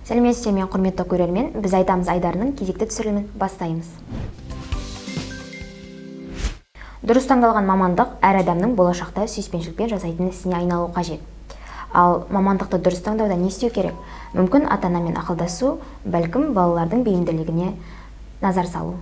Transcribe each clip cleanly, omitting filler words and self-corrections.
Сәлеметсіздер ме, құрметті көрермен! Біз айтамыз айдарының кезекті түсірілімін бастаймыз. Дұрыс таңдалған мамандық әр адамның болашақта сүйіспеншілікпен жасайтын ісіне айналуы қажет. Ал мамандықты дұрыс таңдауда не істеу керек? Мүмкін, ата-анамен ақылдасу, бәлкім, балалардың бейімділігіне назар салу.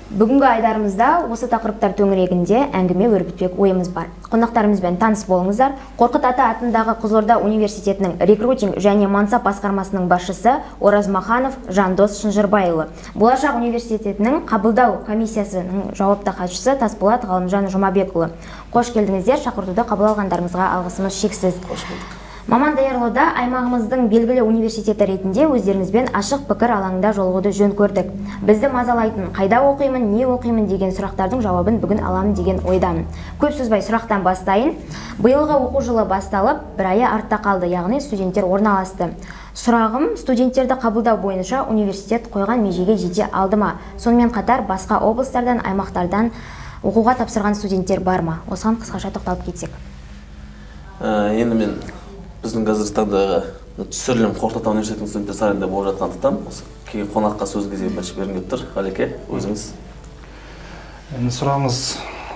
Бүгінгі айдарымызда осы тақырыптар төңірегінде әңгіме өрбітпек ойымыз бар. Қонақтарымызбен таныс болыңыздар. Қорқыт ата атындағы Қызылорда университетінің рекрутинг және мансап басқармасының басшысы Оразмаханов Жандос Шынжырбайұлы, Болашақ университетінің қабылдау комиссиясының жауапты хатшысы Тасболат Ғалымжан Жұмабекұлы. Қош келдіңіздер! Шақыртуды қабыл алғандарыңызға алғысымыз шексіз. Қош көрдік. Маман даярлауда аймағымыздың белгілі университеті ретінде өздеріңізбен ашық пікір алаңында жолығуды жөн көрдік. Бізді мазалайтын қайда оқимын, не оқимын деген сұрақтардың жауабын бүгін аламын деген ойдамын. Көп созбай, сұрақтан бастайын. Биылғы оқу жылы басталып, бір айы артта қалды, яғни студенттер орналасты. Сұрағым: студенттерді қабылдау бойынша университет қойған межеге жете алды ма? Сонымен қатар басқа облыстардан, аймақтардан оқуға тапсырған студенттер бар ма? Осыған қысқаша тоқталып кетсек. Енді мен біздің қазіргі таңдағы түсірілім Қорқыт ата университетінің студенттер сарайында болып жатқандықтан, осы келген қонаққа сөз кезегін бірінші бергім келіп тұр. Ғалеке, өзіңіз. Енді сұрағыңыз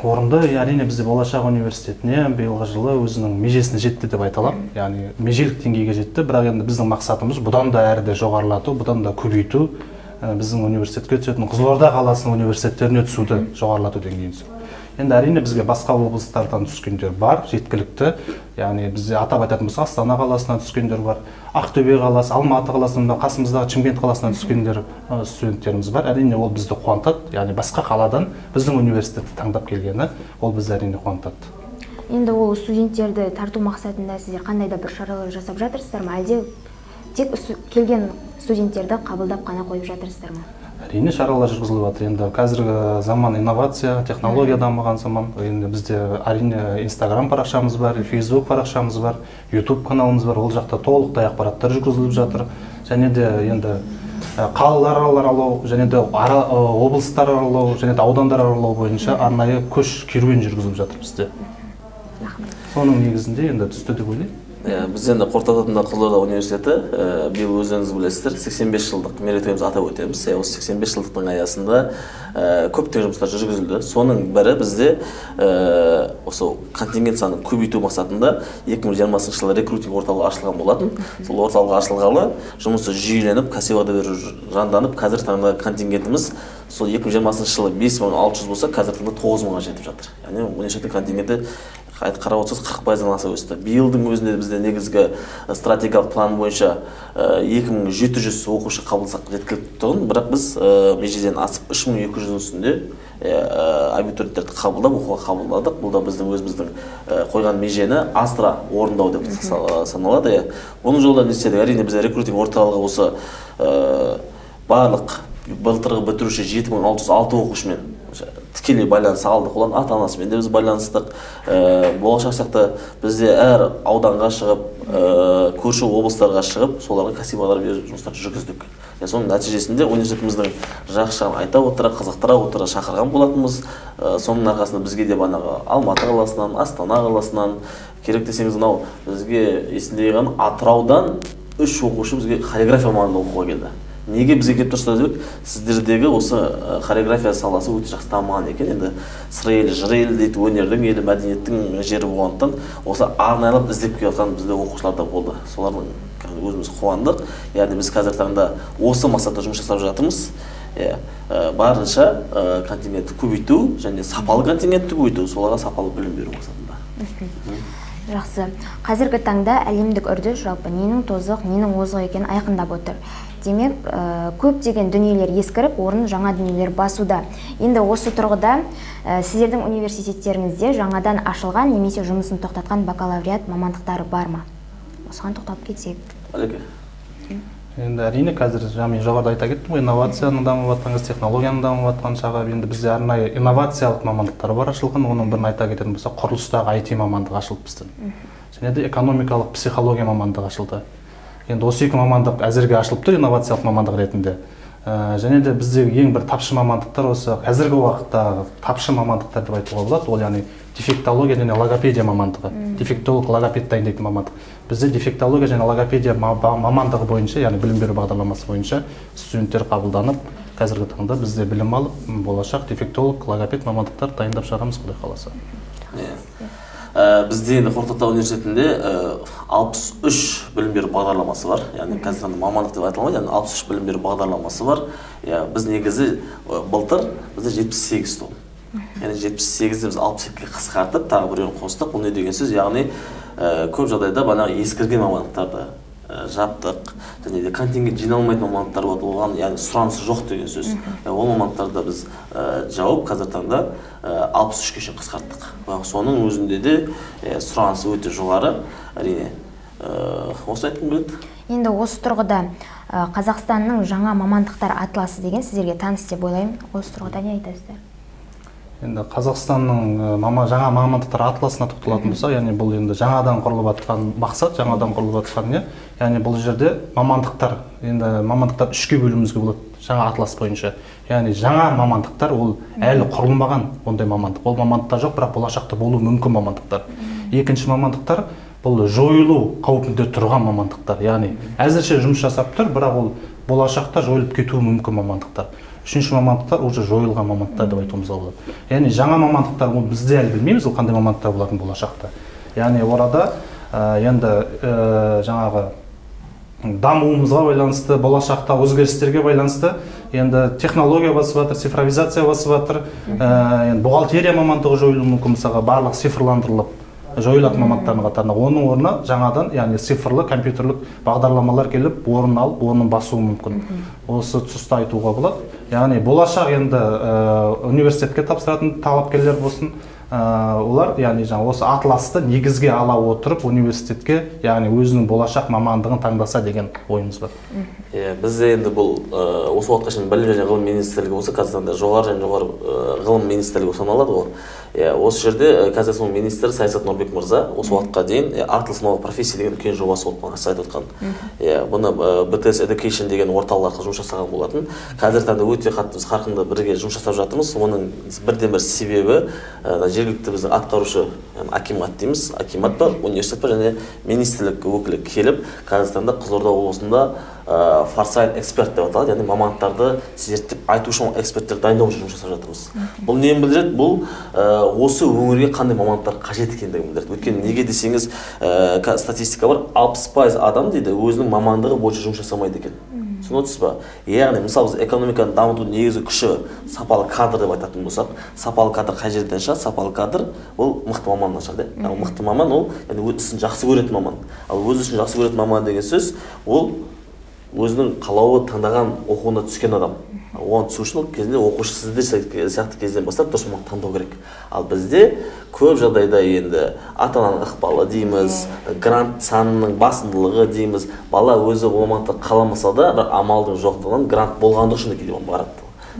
орынды. Әрине, бізде Болашақ университетіне биылғы жылы өзінің межесіне жетті деп айта аламын, яғни межелік деңгейге жетті. Бірақ енді біздің мақсатымыз бұдан да әрі де жоғарылату, бұдан да көбейту, біздің университетке түсетін, Қызылорда қаласының университеттеріне түсуді жоғарылату, деңгейін түсіру. Енді, әрине, бізге басқа облыстардан түскендер бар жеткілікті. Яғни бізде, атап айтатын болсақ, Астана қаласынан түскендер бар, Ақтөбе қаласы, Алматы қаласынан, мына қасымыздағы Шымкент қаласынан түскендер, студенттеріміз бар. Әрине, ол бізді қуантады, яғни басқа қаладан біздің университетті таңдап келгені, ол бізді, әрине, қуантады. Енді ол студенттерді тарту мақсатында сіздер қандай да бір шаралар жасап жатырсыздар ма, әлде тек келген студенттерді қабылдап қана қойып жатырсыздар ма? Әрине, шаралар жүргізіліп жатыр. Енді қазіргі заман инновация, технология дамыған заман. Енді бізде, әрине, Инстаграм парақшамыз бар, Фейсбук парақшамыз бар, Ютуб каналымыз бар. Ол жақта толықтай ақпараттар жүргізіліп жатыр. Және де енді қалалар аралау және де облыстар аралау және де аудандар аралау бойынша арнайы көш керуен жүргізіліп жатыр бізде. Рахмет. Соның негізінде енді түсті деп ойлаймын. Иә, біз енді Қорқыт ата атындағы Қызылорда университеті биыл, өздеріңіз білесіздер, 85 жылдық мерейтойымызды атап өтеміз. Иә, осы 85 жылдықтың аясында көптеген жұмыстар жүргізілді. Соның бірі бізде осы контингент санын көбейту мақсатында 2020 жылы рекрутинг орталығы ашылған болатын. Сол орталық ашылғалы жұмысы жүйеленіп, кәсіби бағдар беру жанданып, қазіргі таңда контингентіміз сол 2020 жылы 5600 болса, қазіргі таңда 9000-ға жетіп жатыр. Яғни университеттің контингенті, қарап отырсаңыз, 40%-дан аса өсті. Биылдың өзінде бізде негізгі стратегиялық план бойынша 2700 оқушы қабылдасақ жеткілікті тұғын, бірақ біз межеден асып, 3200-дің үстінде абитуриенттерді қабылдап, оқуға қабылдадық. Бұл да біздің өзіміздің қойған межені асыра орындау деп саналады. Иә. Бұның жолында не істедік? Әрине, бізде рекрутинг орталығы осы барлық былтырғы бітіруші 7606 оқушымен тікелей байланыс алдық, олардың ата анасымен де біз байланыстық. Болашақ сияқты бізде әр ауданға шығып, көрші облыстарға шығып, соларға кәсіби бағдар беру жұмыстарын жүргіздік. Соның нәтижесінде университетіміздің жақсы жағын айта отыра, қызықтыра отыра шақырған болатынбыз. Соның арқасында бізге де бағанағы Алматы қаласынан, Астана қаласынан, керек десеңіз, мынау бізге есімде қалған, Атыраудан үш оқушы бізге хореография мамандығында оқуға келді. Неге бізге келіп тұрсыздар деп, сіздердегі осы хореография саласы өте жақсы дамыған екен. Енді Сыр елі, жыр елі дейді, өнердің елі, мәдениеттің жері болғандықтан, осы арнайлап іздеп келіп жатқан бізде оқушылар да болды. Солардың кәдімгі өзіміз қуандық. Яғни біз қазіргі таңда осы мақсатта жұмыс жасап жатырмыз. Иә, барынша контингентті көбейту және сапалы контингентті көбейту, соларға сапалы білім беру мақсатында. Жақсы. Қазіргі таңда әлемдік үрдіс жалпы ненің тозық, ненің озық екенін айқындап отыр. Демек, көптеген дүниелер ескіріп, орнын жаңа дүниелер басуда. Енді осы тұрғыда сіздердің университеттеріңізде жаңадан ашылған немесе жұмысын тоқтатқан бакалавриат мамандықтары бар ма? Осыған тоқталып кетсек. Әлеке. Енді, әрине, қазір жаңа мен жоғарыда айта кеттім ғой, инновацияның дамып жатқан кез, технологияның дамып жатқан шағы. Енді бізде арнайы инновациялық мамандықтар бар ашылған. Оның бірін айта кететін болсақ, құрылыстағы IT мамандығы ашылды біздің және де экономикалық психология мамандығы ашылды. Енді осы екі мамандық әзірге ашылып тұр инновациялық мамандық ретінде. Және де біздегі ең бір тапшы мамандықтар, осы қазіргі уақытта тапшы мамандықтар деп айтуға болады, ол яғни дефектология және логопедия мамандығы. Дефектолог, логопед дайындайтын мамандық. Бізде дефектология және логопедия мамандығы бойынша, яғни білім беру бағдарламасы бойынша студенттер қабылданып, қазіргі таңда бізде білім алып, болашақ дефектолог, логопед мамандықтар дайындап шығарамыз, құдай қаласа. Бізде енді Қорқыт ата университетінде 63 білім беру бағдарламасы бар. Яғни қазір таңда мамандық деп айта алмайды, яғни 63 білім беру бағдарламасы бар. Иә, біз негізі былтыр бізде 78 тұғын. Яғни 78-ді біз 62-ге қысқартып, тағы біреуін қостық. Бұл не деген сөз? Яғни көп жағдайда бағанағы ескірген мамандықтарды жаптық, және де контингент жиналмайтын мамандықтар болады, оған яғни сұранысы жоқ деген сөз. Ол мамандықтарды біз жауып, қазіргі таңда 63-ке шейін қысқарттық. Бірақ соның өзінде де сұранысы өте жоғары, әрине. Осыны айтқым келеді. Енді осы тұрғыда Қазақстанның жаңа мамандықтар атласы деген сіздерге таныс деп ойлаймын. Осы тұрғыда не айтасыздар? Енді Қазақстанның жаңа мамандықтар атласына тоқталатын болсақ, яғни бұл енді жаңадан құрылып жатқан мақсат, жаңадан құрылып жатқан не? Яғни бұл жерде мамандықтар, енді мамандықтар үшке бөлуімізге болады жаңа атлас бойынша. Яғни жаңа мамандықтар ол әлі құрылмаған ондай мамандық. Ол мамандықтар жоқ, бірақ болашақта болуы мүмкін мамандықтар. Екінші мамандықтар бұл жойылу қаупінде тұрған мамандықтар. Яғни әзірше жұмыс жасап тұр, бірақ ол болашақта жойылып кетуі мүмкін мамандықтар. Үшінші мамандықтар уже жойылған мамандықтар деп айтуымызға болады. Яғни жаңа мамандықтар ол бізде әлі білмейміз, ол қандай мамандықтар болатын болашақта. Яғни орада енді жаңағы дамуымызға байланысты, болашақта өзгерістерге байланысты енді технология басып жатыр, цифровизация басып жатыр, енді бухгалтерия мамандығы жойылуы мүмкін, мысалға барлық цифрландырылып жойылатын мамандықтардың қатарына. Оның орнына жаңадан, яғни цифрлы компьютерлік бағдарламалар келіп, орын алып, орнын басуы мүмкін. Осы тұста айтуға болады. Яғни болашақ енді университетке тапсыратын талапкерлер болсын, олар яғни жаңа осы атласты негізге ала отырып университетке, яғни өзінің болашақ мамандығын таңдаса деген ойымыз бар. Иә, бізде енді бұл осы уақытқа шейін Білім және ғылым министрлігі болса, қазіргі таңда жоғары және жоғары ғылым министрлігі болып саналады ғой. Иә, осы жерде қазір соның министрі Саясат Нұрбек мырза осы уақытқа дейін Атлас новых профессий деген үлкен жобасы болды, маған сіз айтып отқан. Иә, бұны BTS Education деген орталық арқылы жұмыс жасаған болатын. Қазіргі таңда өте қатты біз қарқынды бірге жұмыс жасап жатырмыз. Оның бірден бір себебі жергілікті біздің атқарушы, яғни акимат дейміз, акимат бар, университет бар және министрлік өкілі келіп, қазіргі таңда Қызылорда облысында форсайт эксперт деп аталады, яғни мамандықтарды зерттеп айтушы эксперттер дайындау үшін жұмыс жасап жатырмыз. Бұл нені білдіреді? Бұл осы өңірге қандай мамандықтар қажет екендігін білдіреді. Өйткені неге десеңіз, статистика бар, 60% адам дейді өзінің мамандығы бойынша жұмыс жасамайды екен. Түсініп отырсыз ба? Яғни, мысалы, біз экономиканы дамытудың негізгі күші сапалы кадр деп айтатын болсақ, сапалы кадр қай жерден шығады? Сапалы кадр ол мықты маманнан шығады, иә? Ал мықты маман ол яғни өз ісін жақсы көретін маман. Ал өз ісін жақсы көретін маман деген сөз ол өзінің қалауы таңдаған оқуына түскен адам. Оған түсу үшін ол кезінде оқушы сіздер сияқты кезден бастап дұрыс мамандық таңдау керек. Ал бізде көп жағдайда енді ата-ананың ықпалы дейміз, грант санының басымдылығы дейміз, бала өзі ол мамандықты қаламаса да, бірақ амалдың жоқтығынан грант болғандығы үшін де кейде барады.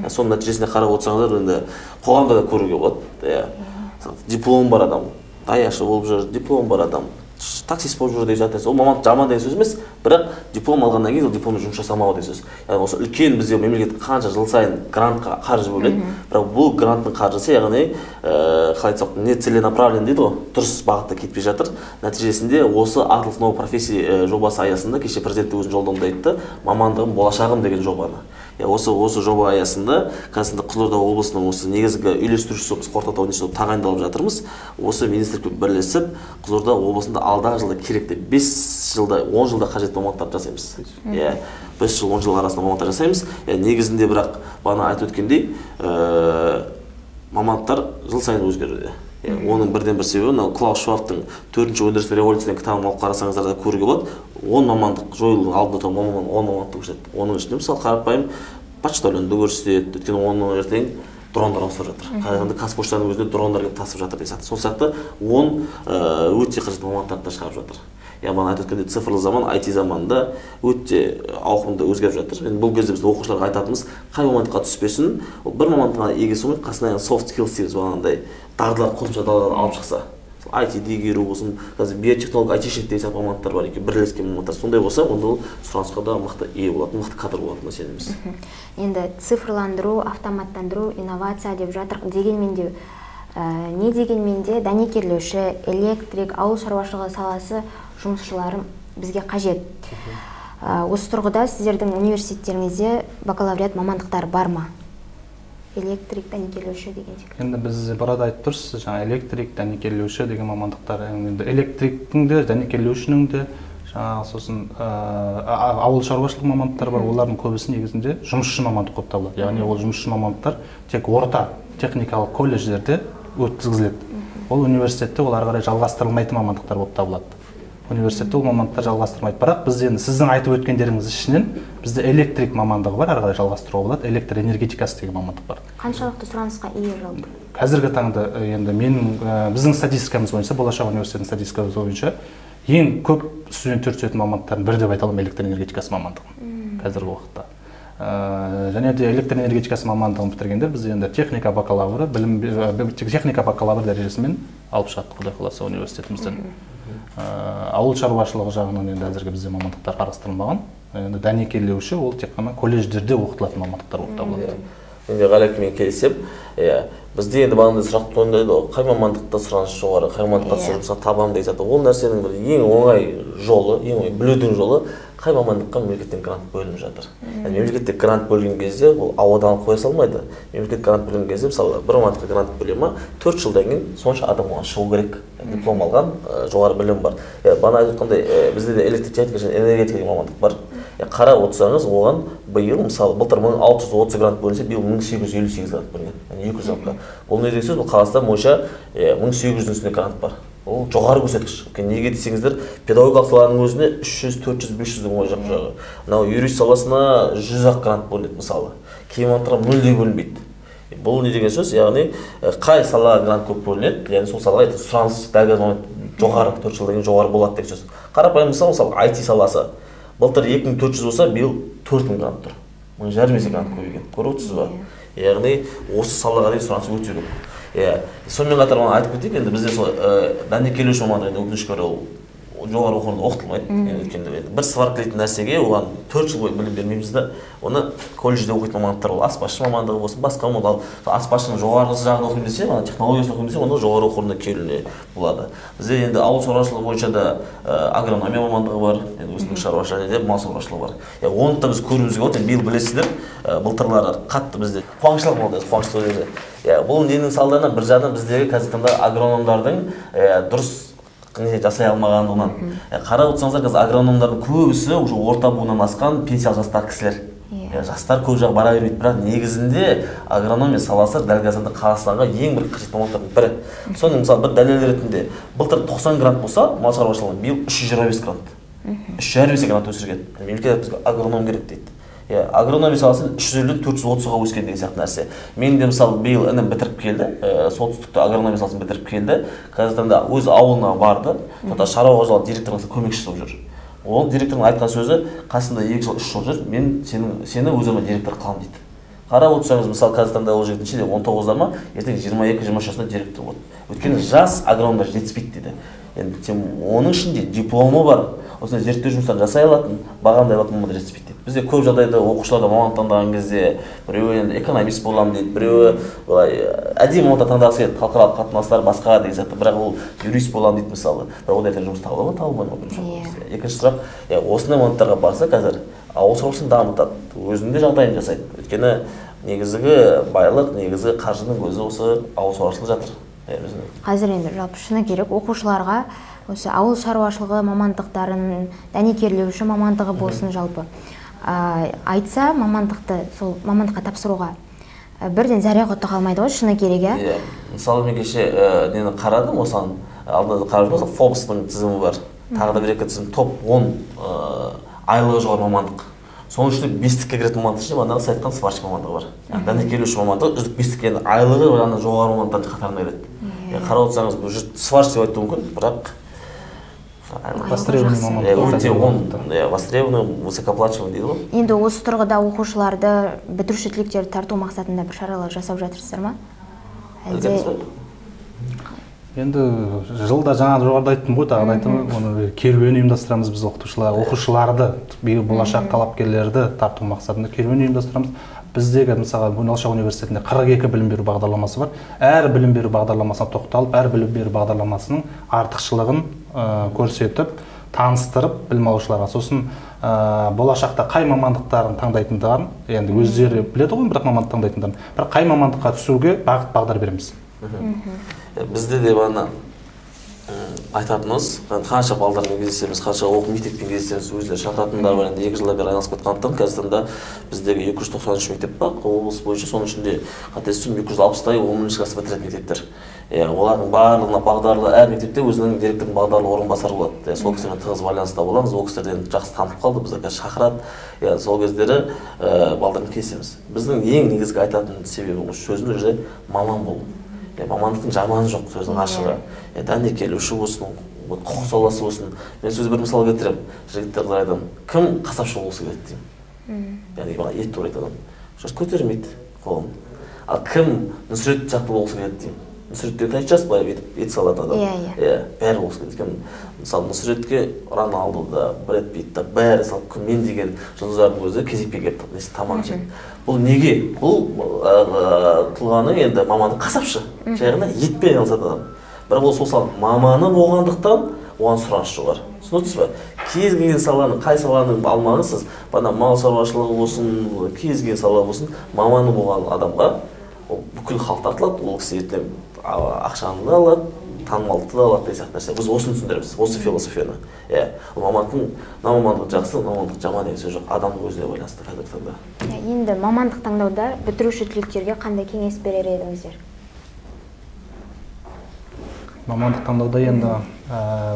Соның нәтижесіне қарап отырсаңыздар, енді қоғамда да көруге болады. Иә. Диплом бар адам даяшы болып жүр, диплом бар адам таксист болып жүр деген сияқты. Ол мамандық жаман деген сөз емес, бірақ диплом алғаннан кейін ол дипломмен жұмыс жасамау деген сөз. Яғни осы үлкен бізде мемлекет қанша жыл сайын грантқа қаржы бөледі, бірақ бұл гранттың қаржысы, яғни қалай айтсақ, не целенаправлен дейді ғой, дұрыс бағытта кетпей жатыр. Нәтижесінде осы Атлас новых профессий жобасы аясында кеше президент өзінің жолдауында айтты, мамандығым болашағым деген жобаны. Иә, осы жоба аясында қазір Қызылорда облысының осы негізгі үйлестірушісі біз Қорқыт ата университеті тағайындалып жатырмыз. Осы министрлікпен бірлесіп Қызылорда облысында алдағы жылда керекті 5 жылда, 10 жылда қажетті мамандықтарды жасаймыз. Иә, 5 жыл, 10 жыл арасында мамандықтар жасаймыз. Иә, негізінде бірақ бағана айтып өткендей, мамандықтар жыл сайын өзгеруде. Иә, оның бірден бір себебі мынау Клаус Швабтың төртінші өндірістік революция деген кітабын алып қарасаңыздар да көруге болады. 10 мамандық жойылудың алдында тұрған 10 мамандықты көрсетеді. Оның ішінде мысалы қарапайым почтальонды көрсетеді, өйткені оны ертең дрондар ауыстырып жатыр. Қазір Қазпоштаның өзінде дрондар келіп тасып жатыр деген сияқты. Сол сияқты 10 өте қажетті мамандықтарды да шығарып жатыр. Яғни бағана айтып өткендей, цифрлы заман, IT заманында өте ауқымды өзгеріп жатыр. Енді бұл кезде біз оқушыларға айтатынымыз, қай мамандыққа түспесін, ол бір мамандыққа егесі болмай, қасына soft skills дейміз, бағанағыдай дағдылар, қосымша дағдылар алып шықса. IT-ді игеру болсын, қазір биотехнолог, айтишник деген сияқты мамандықтар бар, екеуі бірлескен мамандықтар. Сондай болса, онда ол сұранысқа да мықты ие болатын, мықты кадр болатынына сенеміз. Енді цифрландыру, автоматтандыру, инновация деп жатыр дегенмен де, не дегенмен де дәнекерлеуші, электрик, ауыл шаруашылығы саласы жұмысшылары бізге қажет. Осы тұрғыда сіздердің университеттеріңізде бакалавриат мамандықтары бар ма? Электрик, дәнекерлеуші деген секілді. Енді біз burada айтып тұрсыз, жаңа электрик, дәнекерлеуші деген мамандықтар. Енді электриктің де, дәнекерлеушінің де, жаңағы сосын ауыл шаруашылық мамандықтары бар, олардың көбісі негізінде жұмысшы мамандық болып табылады. Яғни ол жұмысшы мамандықтар тек орта техникалық колледждерде өткізіледі. Ол университетте ол ары қарай жалғастырылмайтын мамандықтар болып табылады. Университетте ол мамандықтар жалғастырмайды. Бірақ бізде енді сіздің айтып өткендеріңіз ішінен бізде электрик мамандығы бар, ары қарай жалғастыруға болады. Электр энергетикасы деген мамандық бар. Қаншалықты сұранысқа ие жалпы? Қазіргі таңда енді біздің статистикамыз бойынша, Болашақ университетінің статистикасы бойынша ең көп студенттер түсетін мамандықтардың бірі деп айта аламын электр энергетикасы мамандығын қазіргі уақытта. Және де электр энергетикасы мамандығын бітіргендер біз енді техника бакалавры, білім техника бакалавр дәрежесімен алып шығады, Құдай қаласа, университетімізден. Ауыл шаруашылығы жағынан енді әзірге бізде мамандықтар қарастырылмаған. Енді дәнекерлеуші ол тек қана колледждерде оқытылатын мамандықтар болып табылады. Мен де Ғалекемен келісемін. Иә, бізде енді бағанағыдай сұрақ туындайды ғой, қай мамандықта сұраныс жоғары, қай мамандыққа жұмысқа табамын деген сияқты. Ол нәрсенің бір ең оңай жолы, ең оңай білудің жолы, қай мамандыққа мемлекеттен грант бөлініп жатыр. Яғни мемлекетте грант бөлген кезде ол ауадан алып қоя салмайды. Мемлекет грант бөлген кезде, мысалы, бір мамандыққа грант бөле ма, 4 жылдан кейін сонша адам оған шығу керек. Диплом алған, жоғары білім бар. Бағана айтып отқандай, бізде де электротехника және энергетика деген мамандық бар. Қарап отырсаңыз, оған биыл, мысалы, былтыр 1630 грант бөлінсе, биыл 1858 грант бөлінген. Яғни 200 грантқа. Бұл не деген сөз? Бұл Қазақстан бойынша, 1800-дің үстінде грант бар. Ол жоғары көрсеткіш. Өйткені неге десеңіздер, педагогикалық саланың өзінде 300, 400, 500-дің оң жақ жағы. Мынау юрист саласына 100-ақ грант бөлінеді, мысалы. Кей мамандықтарға мүлде бөлінбейді. Бұл не деген сөз? Яғни, қай салаға грант көп бөлінеді, яғни сол салаға сұраныс дәл қазір жоғары, 4 жылдан кейін жоғары болады деген сөз. Қарапайым мысал, мысалы, ай ти саласы. Былтыр 2400 болса, биыл 4000 грант тұр. Мың жарым есе грант көбейген. Көріп отырсыз ба? Яғни осы салаға деген сұраныс өте көп. Сонымен қатар оны айтып кетейік, енді бізде сол, дәнекерлеуші мамандығы енді өкінішке орай ол жоғары оқу орнында оқытылмайды. Өйткені енді бір сварка дейтін нәрсеге оған 4 жыл бойы білім бермейміз да, оны колледжде оқитын мамандықтар, ол аспазшы мамандығы болсын, басқа мамандық, ал сол аспазшының жоғарғы жағын оқимын десе, ана технологиясын оқимын десе, онда жоғары оқу орнына келуіне болады. Бізде енді ауыл шаруашылығы бойынша да, агрономия мамандығы бар, енді өсімдік шаруашылығы және де мал шаруашылығы бар. Оны да біз көруімізге болады. Енді биыл білесіздер, былтырлары қатты бізде қуаңшылық болды, қуаңшылық өзі. Бұл ненің салдарынан? Бір жағынан біздегі қазіргі таңда агрономдардың, дұрыс не жасай алмағандығынан. Қарап отырсаңыздар, қазір агрономдардың көбісі уже орта буыннан асқан пенсиялық жастағы кісілер. Жастар көп жақ бара бермейді, бірақ негізінде агрономия саласы дәл қазіргі Қазақстанға ең бір қажет мамандықтардың бірі. Соның мысалы бір дәлел ретінде былтыр 90 грант болса, мал шаруашылығына биыл үш жүз жиырма бес грант. Үш жарым есе грант өсірген. Мемлекет бізге агроном керек дейді. Агрономия саласы үш жүз елуден төрт жүз отызға өскен деген сияқты нәрсе. Мен де мысалы биыл інім бітіріп келді, солтүстікте агрономия саласын бітіріп келді. Қазіргі таңда өз ауылына барды, сонда шаруа қожалығы директорының көмекшісі болып жүр. Ол директордың айтқан сөзі, қасында 2 жыл, 3 жыл жүр, мен сені өз орныма директор қыламын дейді. Қарап отырсаңыз, мысалы, қазіргі таңда ол жігіт нешеде, он тоғызда ма, ертең жиырма екі, жиырма үш жасында директор болады. Өйткені жас агрономдар жетіспейді дейді. Енді тем оның ішінде дипломы бар, осындай зерттеу жұмыстарын жасай алатын, бағамдай алатын мамандар жетіспейді дейді. Бізде көп жағдайда оқушылар да мамандық таңдаған кезде біреуі енді экономист боламын дейді, біреуі былай әдемі мамандық таңдағысы келеді, халықаралық қатынастар басқа деген сияқты, бірақ ол юрист боламын дейді мысалы. Бірақ ол ертең жұмыс таба ала ма, таба алмай ма, бірінші вопрос. Екінші сұрақ, осындай мамандықтарға барса қазір ауыл шаруашылығын дамытады, өзінің де жағдайын жасайды. Өйткені негізгі байлық, негізгі қаржының көзі осы ауыл шаруашылығы жатыр. Қазір енді жалпы шыны керек, оқушыларға осы ауыл шаруашылығы мамандықтарын, дәнекерлеуші мамандығы болсын жалпы. Айтса мамандықты, сол мамандыққа тапсыруға, бірден зәре құты қалмайды ғой, шыны керек, ә? Иә. Мысалы, мен кеше, нені қарадым, осыған алдында қарап жүрмін, Фобстың тізімі бар. Тағы да бір екі тізім, топ 10, айлығы жоғары мамандық. Соның ішінде бестікке кіретін мамандық ішінде бағанағы сіз айтқан сварщик мамандығы бар. Яғни дәнекерлеуші мамандығы үздік бестікке, енді айлығы ана жоғары мамандықтардың қатарына кіреді. Қарап отырсаңыз, бұл жұрт сварщик деп айтуы мүмкін, бірақ Востребованный мамандық. Өте он, востребованный, высокооплачиваемый дейді ғой. Енді осы тұрғыда оқушыларды, бітіруші түлектерді тарту мақсатында бір шаралар жасап жатырсыздар ма? Әлде Әлде Енді жылда, жаңа жоғарыда айттым ғой, тағы да айтамын, оны керуен ұйымдастырамыз біз, оқытушылар, оқушыларды, биыл болашақ талапкерлерді тарту мақсатында керуен ұйымдастырамыз. Біздегі, мысалға, Болашақ университетінде 42 білім беру бағдарламасы бар. Әр білім беру бағдарламасына тоқталып, әр білім беру бағдарламасының артықшылығын көрсетіп, таныстырып білім алушыларға, сосын болашақта қай мамандықтарын таңдайтындарын енді өздері біледі ғой, бірақ мамандық таңдайтындарын, бірақ қай мамандыққа түсуге бағыт бағдар береміз. Бізде де бағана айтатынымыз, қанша балдармен кездесеміз, қанша оқу мектеппен кездесеміз, өздері шақыратындар бар. Енді 2 жылдан бері айналысып кеткендіктен, қазіргі таңда біздегі 293 мектеп бар облыс бойынша, соның ішінде, қателеспесем, 260-тай 11-класс бітіретін мектептер. Иә, олардың барлығына бағдарлы, әр мектепте өзінің директордың бағдарлы орынбасары болады. Иә, сол кісімен тығыз байланыста боламыз. Ол кісілер енді жақсы танып қалды, бізді қазір шақырады. Иә, сол кездері балдармен кездесеміз. Біздің ең негізгі айтатын себебіміз, сөзіміз уже маман болу. Иә, мамандықтың жаманы жоқ, сөздің ашығы. Иә, дәнекерлеуші болсын, құқық саласы болсын. Мен сөз бір мысал келтіремін. Жігіттер, қыздар, айтамын, кім қасапшы болғысы келеді деймін. Яғни маған ет турайтын адам. Жұрт көтермейді қолын. Ал кім Нүсрет сияқты болғысы келеді деймін. Нүсрет деген танитын шығарсыз, былай бүйтіп ет салатын адам. Иә, иә. Иә, бәрі болғысы келеді. Өйткені, мысалы, Нүсретке Роналду да, Брэд Питт та, бәрі салып, кім мен деген жұлдыздардың өзі кезекпен келіп несі тамақ ішеді. Бұл неге? Бұл тұлғаның енді маманы қасапшы. Жай ғана етпен айналысатын адам. Бірақ ол сол саланың маманы болғандықтан оған сұраныс жоғары. Түсініп отырсыз ба? Кез келген саланың, қай саланың алмаңыз сіз, бана мал шаруашылығы болсын, кез келген сала болсын, маманы болған адамға ол бүкіл халық тартылады, ол кісі ертең ақшаны да алады, танымалдықты да алады деген сияқты нәрсе. Біз осыны түсіндіреміз, осы философияны. Иә, ол мамандықтың, мына мамандық жақсы, мына мамандық жаман деген сөз жоқ, адамның өзіне байланысты қазіргі таңда. Иә, енді мамандық таңдауда бітіруші түлектерге қандай кеңес берер едіңіздер? Мамандық таңдауда енді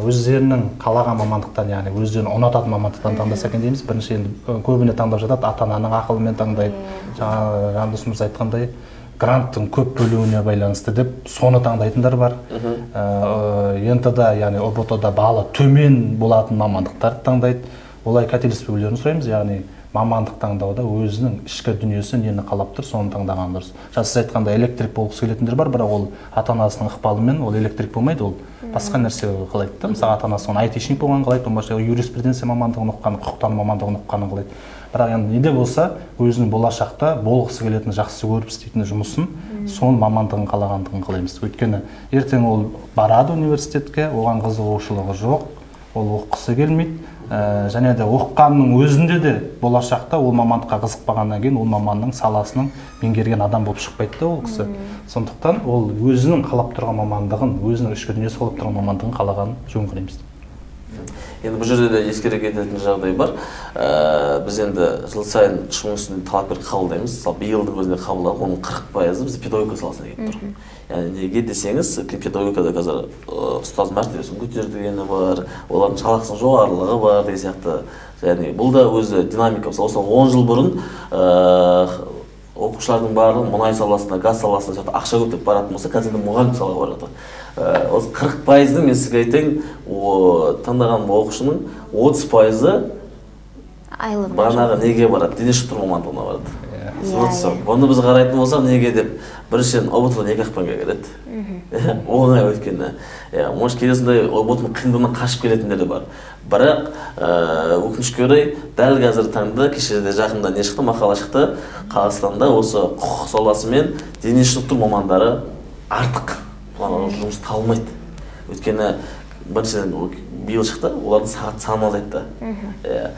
өздерінің қалаған мамандықтан, яғни өздерінің ұнататын мамандықтан таңдаса екен дейміз. Бірінші енді көбіне таңдап жатады, ата ананың ақылымен таңдайды. Жаңа Жандос мырза айтқандай, гранттың көп бөлуіне байланысты деп соны таңдайтындар бар. ЕНТ-да, яғни ҰБТ-да балы төмен болатын мамандықтарды таңдайды. Олай қателеспеулерін сұраймыз, яғни мамандық таңдауда өзінің ішкі дүниесі нені қалап тұр, соны таңдаған дұрыс. Жаңа сіз айтқандай, электрик болғысы келетіндер бар, бірақ ол ата анасының ықпалымен ол электрик болмайды, ол басқа нәрсе қалайды да. Мысалы, ата анасы оны айтишник болғанын қалайды, болмаса юриспруденция мамандығын оқығанын, құқықтану мамандығын оқығанын қалайды. Бірақ енді не де болса, өзінің болашақта болғысы келетін, жақсы көріп істейтін жұмысын, соның мамандығын қалағандығын қалаймыз. Өйткені ертең ол барады университетке, оған қызығушылығы жоқ, ол оқығысы келмейді. Және де оқығанның өзінде де болашақта ол мамандыққа қызықпағаннан кейін ол маманның саласының меңгерген адам болып шықпайды да ол кісі. Сондықтан ол өзінің қалап тұрған мамандығын, өзінің ішкі дүниесі қалап тұрған мамандығын қалағанын жөн көреміз. Енді бұл жерде де ескере кететін жағдай бар. Біз енді жыл сайын 3000 үстінде талапкер қабылдаймыз. Мысалы, биылдың өзінде қабылдадық, оның 40%-ы бізде педагогика саласына келіп тұр. Яғни неге десеңіз, педагогикада қазір ұстаз мәртебесін көтер дегені бар, олардың жалақысының жоғарылығы бар деген сияқты. Яғни бұл да өзі динамика. Мысалы, осыдан 10 жыл бұрын оқушылардың барлығы мұнай саласына, газ саласына сияқты ақша көп деп баратын болса, қазір енді мұғалім салаға барып жатыр. Осы 40%-ның, мен сізге айтайын, таңдаған оқушының 30%-ы айлығына бағанағы неге барады, дене шынықтыру мамандығына барады. Иә, Түсініп иә. Бұны біз қарайтын болсақ, неге деп, біріншіден, ҰБТ-дан екі ақ пәнге келеді. Оңай өйткені. Иә, может, кейде сондай ҰБТ-ның қиындығынан қашып келетіндер де бар. Бірақ өкінішке орай, дәл қазіргі таңда, кеше де жақында не шықты, мақала шықты, Қазақстанда осы құқық саласы мен дене шынықтыру мамандары артық. Олар жұмыс таба алмайды. Өйткені біріншіден, биыл шықты, олардың сағат саны азайтты. Иә,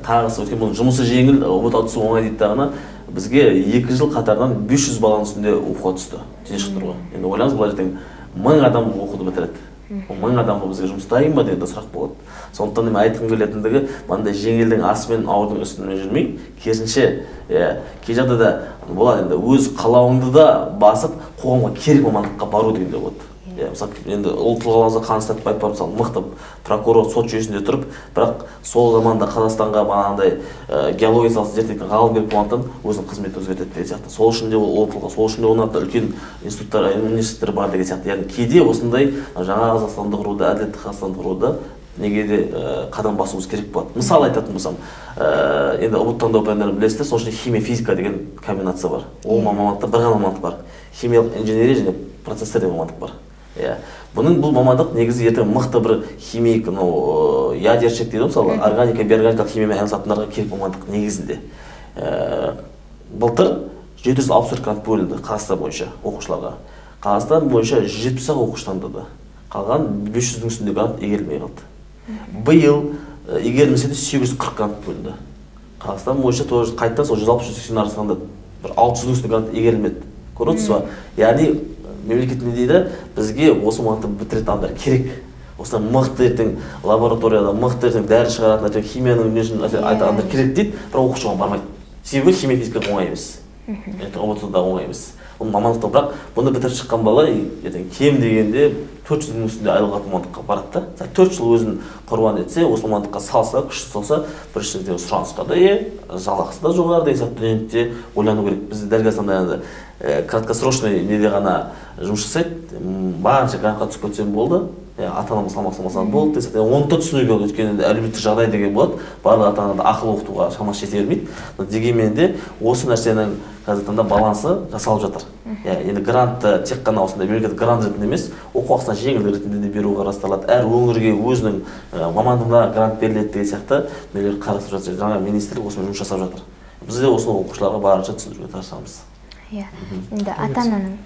тағысы, өйткені бұның жұмысы жеңіл, ҰБТ түсу оңай дейді дағыны, бізге 2 жыл қатарынан 500 баланың үстінде оқуға түсті дене шынықтыруға. Енді ойлаңыз, бұлар ертең 1000 адам оқуды бітіреді. Ол 1000 адамға бізге жұмыс дайын ба деген де сұрақ болады. Сондықтан мен айтқым келетіндігі, мынандай жеңілдің асы мен ауырдың үстіне жүрмей, керісінше, иә, кей жағдайда болады енді өз қалауыңды да басып, қоғамға керек мамандыққа бару деген де болады. Иә, мысалы, енді ұлт тұлғаларымызға Қаныш Сәтбаев бар, мысалы, мықты прокурор сот жүйесінде тұрып, бірақ сол заманда Қазақстанға бағанағыдай геология саласын зерттейтін ғалым керек болғандықтан өзінің қызметін өзгертеді деген сияқты. Сол үшін де ол ұлт тұлға, сол үшін де оның атында үлкен институттар, университеттер бар деген сияқты. Яғни кейде осындай жаңа Қазақстанды құруда, әділетті Қазақстанды құруда неге де қадам басуымыз керек болады. Мысал айтатын болсам, енді ҰБТ таңдау пәндерін білесіздер, сол үшін химия, физика деген комбинация бар. Ол мамандықта бір ғана мамандық бар. Химиялық инженерия және процесстер деген мамандық бар. Иә, бұның бұл мамандық негізі ертең мықты бір химик, мынау ядерщик дейді ғой, мысалы, органика, биорганикалық химиямен айналысатындарға керек мамандық негізінде. Былтыр 764 грант бөлінді Қазақстан бойынша оқушыларға. Қазақстан бойынша 170 ақ оқушы таңдады. Қалған 500-дің үстінде грант игерілмей қалды. Биыл игерілмесе де 840 грант бөлінді. Қазақстан бойынша тоже қайтадан сол 160-180 арасында бір 600-дің үстінде грант игерілмеді. Көріп отырсыз ба? Яғни мемлекет не дейді? Бізге осы мамандықты бітіретін адамдар керек. Осыдан мықты ертең лабораторияда, мықты ертең дәрі шығаратын, ертең химияның несін айтатын адамдар керек дейді, бірақ оқушы оған бармайды. Себебі химия, физика оңай емес. Ертең ҰБТ да оңай емес. Бұл мамандықтан, бірақ бұны бітіріп шыққан бала ертең кем дегенде 400 мың үстінде айлық алатын мамандыққа барады да. Мысалы, 4 жыл өзін құрбан етсе, осы мамандыққа салса, күш салса, біріншіден, сұранысқа да ие, жалақысы да жоғары деген сияқты дүниені де ойлану керек. Бізде дәл қазір андай енді краткосрочный неде ғана жұмыс жасайды. Барынша грантқа түсіп кетсем болды, ата анама салмақ салмасам болды деген сияқты. Оны да түсінуге болады, өйткені енді әлеуметтік жағдай деген болады, барлық ата ана ақыл оқытуға шамасы жете бермейді. Но дегенмен де осы нәрсенің қазіргі таңда балансы жасалып жатыр. Иә, енді грантты тек қана осындай мемлекеттік грант ретінде емес, оқу ақысына жеңілдік ретінде де беру қарастырылады. Әр өңірге өзінің мамандығына грант беріледі деген сияқты дүниелер қарастырып жатыр. Жаңа министрлік осымен жұмыс жасап жатыр. Біз де осыны оқушыларға барынша түсіндіруге тырысамыз. Иә, енді ата ананың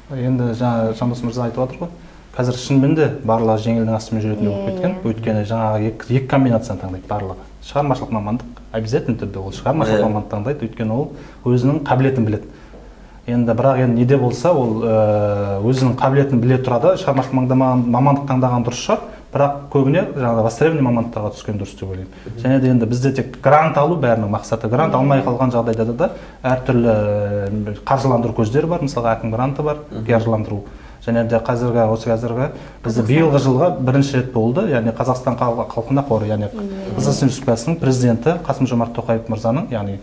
Енді жаңа Жандос мырза айтып жатыр ғой, қазір шынымен де барлығы жеңілдің астымен жүретіндей болып кеткен. Өйткені жаңағы екі комбинацияны таңдайды барлығы. Шығармашылық мамандық, обязательно түрде ол шығармашылық мамандық таңдайды, өйткені ол өзінің қабілетін біледі. Енді бірақ енді не де болса, ол өзінің қабілетін біле тұра да шығармашылық мамандық таңдаған дұрыс шығар, бірақ көбіне жаңағы востребованный мамандықтарға түскен дұрыс деп ойлаймын. Және де енді бізде тек грант алу бәрінің мақсаты. Грант алмай қалған жағдайда да әртүрлі қаржыландыру көздері бар. Мысалға, әкім гранты бар, қаржыландыру. Және де қазіргі, осы қазіргі бізде биылғы жылға бірінші рет болды, яғни Қазақстан халқына қоры, яғни Қазақстан Республикасының президенті Қасым Жомарт Тоқаев мырзаның, яғни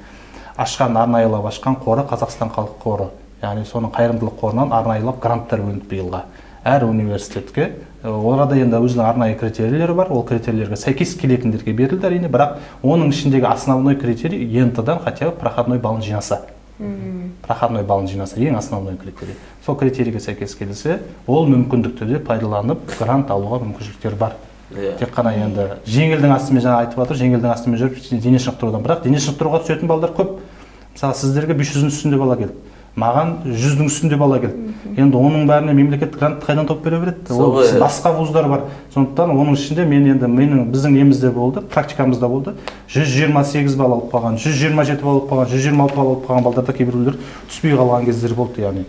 ашқан, арнайылап ашқан қоры, Қазақстан халық қоры, яғни соның қайырымдылық қорынан арнайылап гранттар бөлінді биылға әр университетке. Оларда енді өзінің арнайы критерийлері бар, ол критерийлерге сәйкес келетіндерге берілді, әрине. Бірақ оның ішіндегі основной критерий ЕНТ-дан хотя бы проходной балын жинаса, проходной балын жинаса, ең основной критерий. Сол критерийге сәйкес келсе, ол мүмкіндікті де пайдаланып, грант алуға мүмкіншіліктер бар. Тек қана енді жеңілдің астымен, жаңа айтып жатыр, жеңілдің астымен жүріп дене шынықтырудан. Бірақ дене шынықтыруға түсетін балдар көп. Мысалы, сіздерге 500-дің үстінде бала келді, маған 100-дің үстінде бала келді. Енді оның бәріне мемлекет грантты қайдан тауып бере береді? Ол Сол ғой. басқа вуздар бар. Сондықтан оның ішінде мен енді менің, біздің немізде болды, практикамызда болды, 128 балл алып қалған, 127 балл алып қалған, 126 балл алып қалған балдар да кейбіреулер түспей қалған кездер болды. Яғни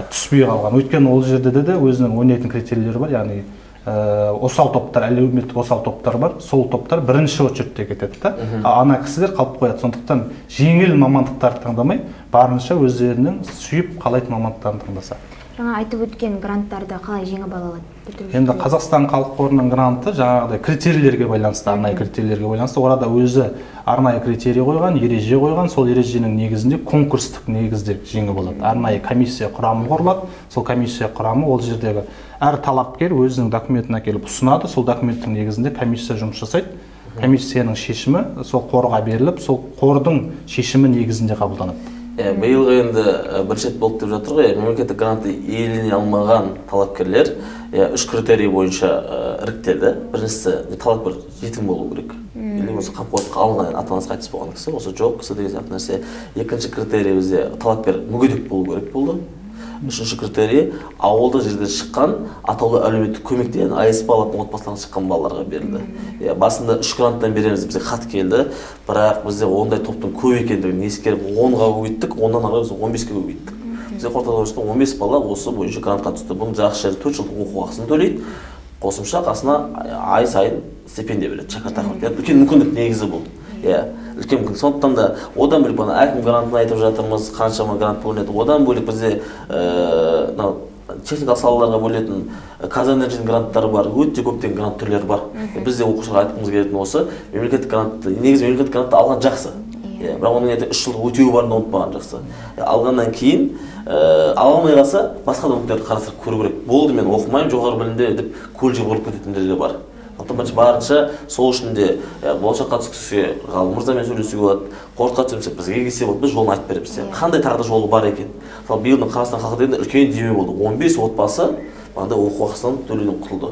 түспей қалған, өйткені ол жерде де өзінің ойнайтын критерийлері бар, яғни осал топтар, әлеуметтік осал топтар бар, сол топтар бірінші очередьте кетеді да, а ана кісілер қалып қояды. Сондықтан жеңіл мамандықтарды таңдамай, барынша өздерінің сүйіп қалайтын мамандықтарын таңдаса. Жаңа айтып өткен гранттарды қалай жеңіп ала алады бітірушілер? Енді Қазақстан халық қорының гранты жаңағыдай критерийлерге байланысты, арнайы критерийлерге байланысты. Оларда өзі арнайы критерий қойған, ереже қойған. Сол ереженің негізінде, конкурстық негізде жеңіп алады. Арнайы комиссия құрамы құрылады. Сол комиссия құрамы, ол жердегі әр талапкер өзінің документін әкеліп ұсынады. Сол документтің негізінде комиссия жұмыс жасайды. Комиссияның шешімі сол қорға беріліп, сол қордың шешімі негізінде қабылданады. Иә, биылғы енді бірінші рет болды деп жатыр ғой. Иә, мемлекеттік грантты иелене алмаған талапкерлер, иә, үш критерий бойынша іріктелді. Біріншісі, талапкер жетім болу керек или болмаса қамқорлыққа алынған, ата анасы қайтыс болған кісі, осы жоқ кісі деген сияқты нәрсе. Екінші критерий, бізде талапкер мүгедек болу керек болды. Үшінші критерий, ауылдық жерден шыққан, атаулы әлеуметтік көмектен, АСП алатын отбасылардан шыққан балаларға берілді. Иә, басында үш гранттан береміз, бізге хат келді, бірақ бізде ондай топтың көп екендігін ескеріп, 10-ға көбейттік, ондан ары біз 15-ке көбейттік. Бізде қорытынды 15 бала осы бойынша грантқа түсті. Бұның жақсы жері, 4 жылдық оқу ақысын төлейді, қосымша қасына ай сайын стипендия береді, шәкіртақы береді. Үлкен мүмкіндік негізі бұл, иә, үлкен мүмкіндік. Сондықтан да одан бөлек ана әкім грантын айтып жатырмыз, қаншама грант бөлінеді. Одан бөлек бізде мынау техникалық салаларға бөлінетін КазЭнерджидің гранттары бар, өте көптеген грант түрлері бар. Біз де оқушыларға айтқымыз келетіні осы: мемлекеттік грантты, негізі мемлекеттік грантты алған жақсы, иә, бірақ оның ертең 3 жылдық өтеуі барын да ұмытпаған жақсы. Алғаннан кейін ала алмай қалса, басқа да мүмкіндіктерді қарастырып көру керек. Болды, мен оқымаймын жоғары білімде деп колледжге бұрылып кететіндер де бар. Сондықтан бірінші барынша сол үшін де Болашаққа түскісе, Ғалым мырзамен сөйлесуге болады, қорытқа түсемсе, бізге келсе болады, біз жолын айтып береміз, қандай тағы да жолы бар екен. Мысалы, биылдың Қазақстан халқы дегенде үлкен демеу болды, 15 отбасы Андай оқу ақысынан төлеуден құтылды.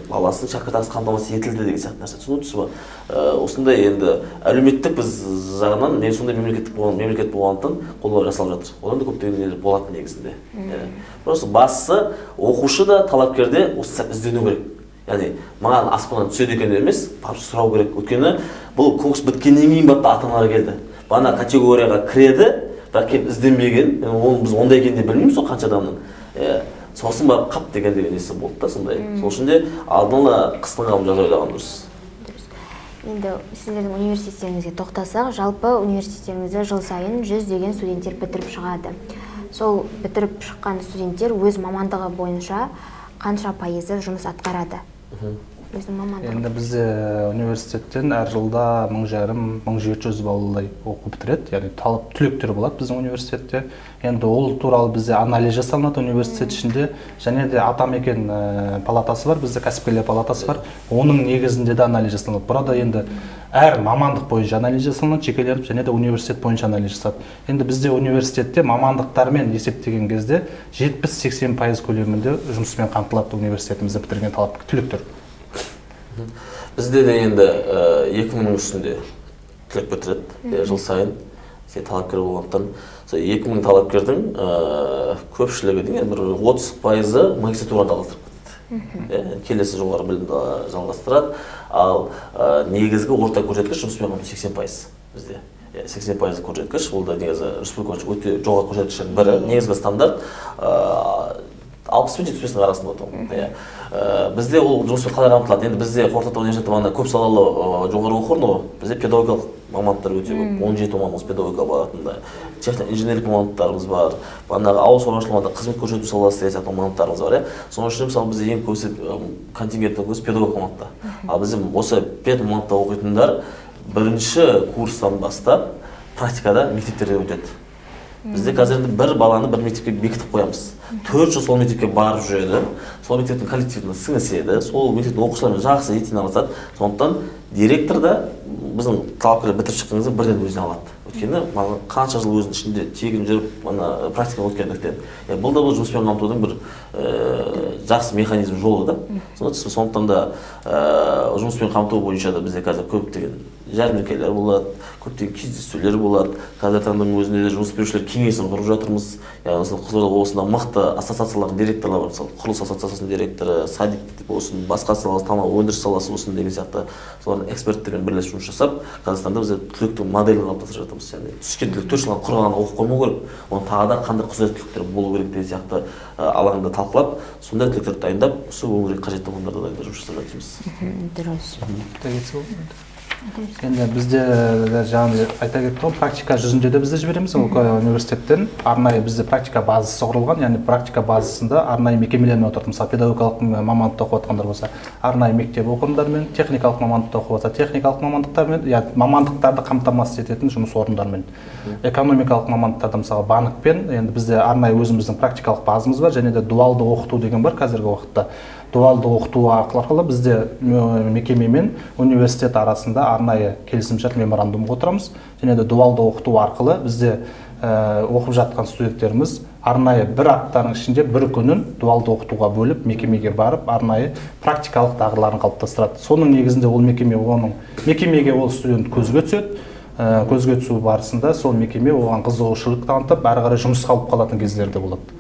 Баласының шәкіртақысы қамтамасыз етілді деген сияқты нәрсе. Түсініп тұрсыз ба? Осындай енді әлеуметтік біз жағынан мен сондай мемлекет болғандықтан қолдау жасалып жатыр. Одан да көптеген нелер болады негізінде. Просто бастысы оқушы да, талапкер де осы сәт іздену керек. Яғни маған аспаннан түседі екен деп емес, барып сұрау керек. Өйткені бұл конкурс біткеннен кейін барып та ата-аналар келді. Бана категорияға кіреді, бірақ келіп ізденбеген. Енді оны біз ондай екенін де білмейміз ғой қанша адамның. Сосын барып қап деген несі болды да сондай. Сол үшін де алдын ала қыстың қамын жаза ойлаған дұрыс. Дұрыс. Енді сіздердің университеттеріңізге тоқтасақ, жалпы университеттеріңізді жыл сайын жүздеген студенттер бітіріп шығады. Сол бітіріп шыққан студенттер өз мамандығы бойынша қанша пайызы жұмыс атқарады? Өзінің мамандығы. Енді бізде университеттен әр жылда мың жарым, мың жеті жүз баладай оқу бітіреді, яғни талап түлектер болады біздің университетте. Енді ол туралы бізде анализ жасалынады университет ішінде, және де Атамекен палатасы бар, бізде кәсіпкерлер палатасы бар, оның негізінде де анализ жасалынады. Burada енді әр мамандық бойынша анализ жасалынады, жекеленіп, және де университет бойынша анализ жасалады. Енді бізде университетте мамандықтармен есептеген кезде 70-80% көлемінде жұмыспен қамтылады университетімізді бітірген талап түлектер. Бізде де енді екі мыңның үстінде түлек бітіреді жыл сайын. Сен талапкер болғандықтан, сол 2000 талапкердің көпшілігі деген бір 30% магистратураны жалғастырып кетеді. Келесі жоғары білімді жалғастырады. Ал негізгі орта көрсеткіш жұмыспен қамту 80% бізде. 80% көрсеткіш, ол да негізі республика бойынша өте жоғары көрсеткіштердің бірі. Негізгі стандарт алпыс пен жетпіс бестің арасында болады. Бізде ол жұмыспен қалай қамтылады? Енді бізде Қорқыт ата университеті мына көп салалы жоғары оқу орны ғой. Бізде педагогикалық мамандықтар өте көп. 17 мамандық педагогика бағытында. Техно-инженерлік мамандықтарымыз бар. Бағанағы ауыл шаруашылығында қызмет көрсету саласы деген сияқты мамандықтарымыз бар, иә. Соның ішінде мысалы бізде ең көбісі, контингенттің көбісі педагог мамандықта. Ал бізде осы пед мамандықта оқитындар бірінші курстан бастап практикада мектептерде өтеді. Бізде қазір енді бір баланы бір мектепке бекітіп қоямыз. 4 жыл сол мектепке барып жүреді, сол мектептің коллективіне сіңіседі, сол мектептің оқушыларымен жақсы етене араласады. Сондықтан директор да біздің талапкерлер бітіріп шыққан кезде бірден өзіне алады. Өйткені бала қанша жыл өзінің ішінде тегін жүріп, ана практика өткендіктен. Бұл да бұл жұмыспен қамтудың бір жақсы механизм жолы да. Сондықтан да жұмыспен қамту бойынша да бізде қазір көптеген жәрмеңкелер болады, көптеген кездесулер болады. Қазіргі таңның өзінде де жұмыс берушілер кеңесін құрып жатырмыз. Яғни мысалы Қызылорда облысында мықты ассоциациялардың директорлары бар, мысалы құрылыс ассоциациясының директоры, садик болсын, басқа саласы, тамақ өндіріс саласы болсын деген сияқты солардың эксперттермен бірлесіп жұмыс жасап, Қазақстанда біз түлектің моделін қалыптастырып жатырмыз. Яғни түскен түлек 4 жылдан құр ғана оқып қоймау керек, оның тағы да қандай құзыреттіліктер болу керек деген сияқты алаңда талқылап, сондай түлектерді дайындап, осы өңірге қажетті мамандарды дайындап жұмыс жасап жатырмыз. Дұрыс. Айта кетсе болады ма? Енді бізде жаңа айта кетті ғой, практика жүзінде де бізде жібереміз. Ол университеттен арнайы бізде практика базасы құрылған, яғни практика базасында арнайы мекемелермен отырды. Мысалы педагогикалық мамандықта оқып жатқандар болса, арнайы мектеп орындарымен, техникалық мамандықта оқып жатса, техникалық мамандықтармен, яғни мамандықтарды қамтамасыз ететін жұмыс орындарымен. Экономикалық мамандықтарда мысалы банкпен, енді бізде арнайы өзіміздің практикалық базамыз бар, және де дуалды оқыту деген бар қазіргі уақытта. Дуалды оқыту арқылы бізде мекеме мен университет арасында арнайы келісімшарт меморандумға отырамыз. Және де дуалды оқыту арқылы бізде оқып жатқан студенттеріміз арнайы бір аптаның ішінде бір күнін дуалды оқытуға бөліп, мекемеге барып, арнайы практикалық дағдыларын қалыптастырады. Соның негізінде ол мекеме, оның мекемеге ол студент көзге түседі. Көзге түсу барысында сол мекеме оған қызығушылық танытып, әрі қарай жұмысқа алып қалатын кездері де болады.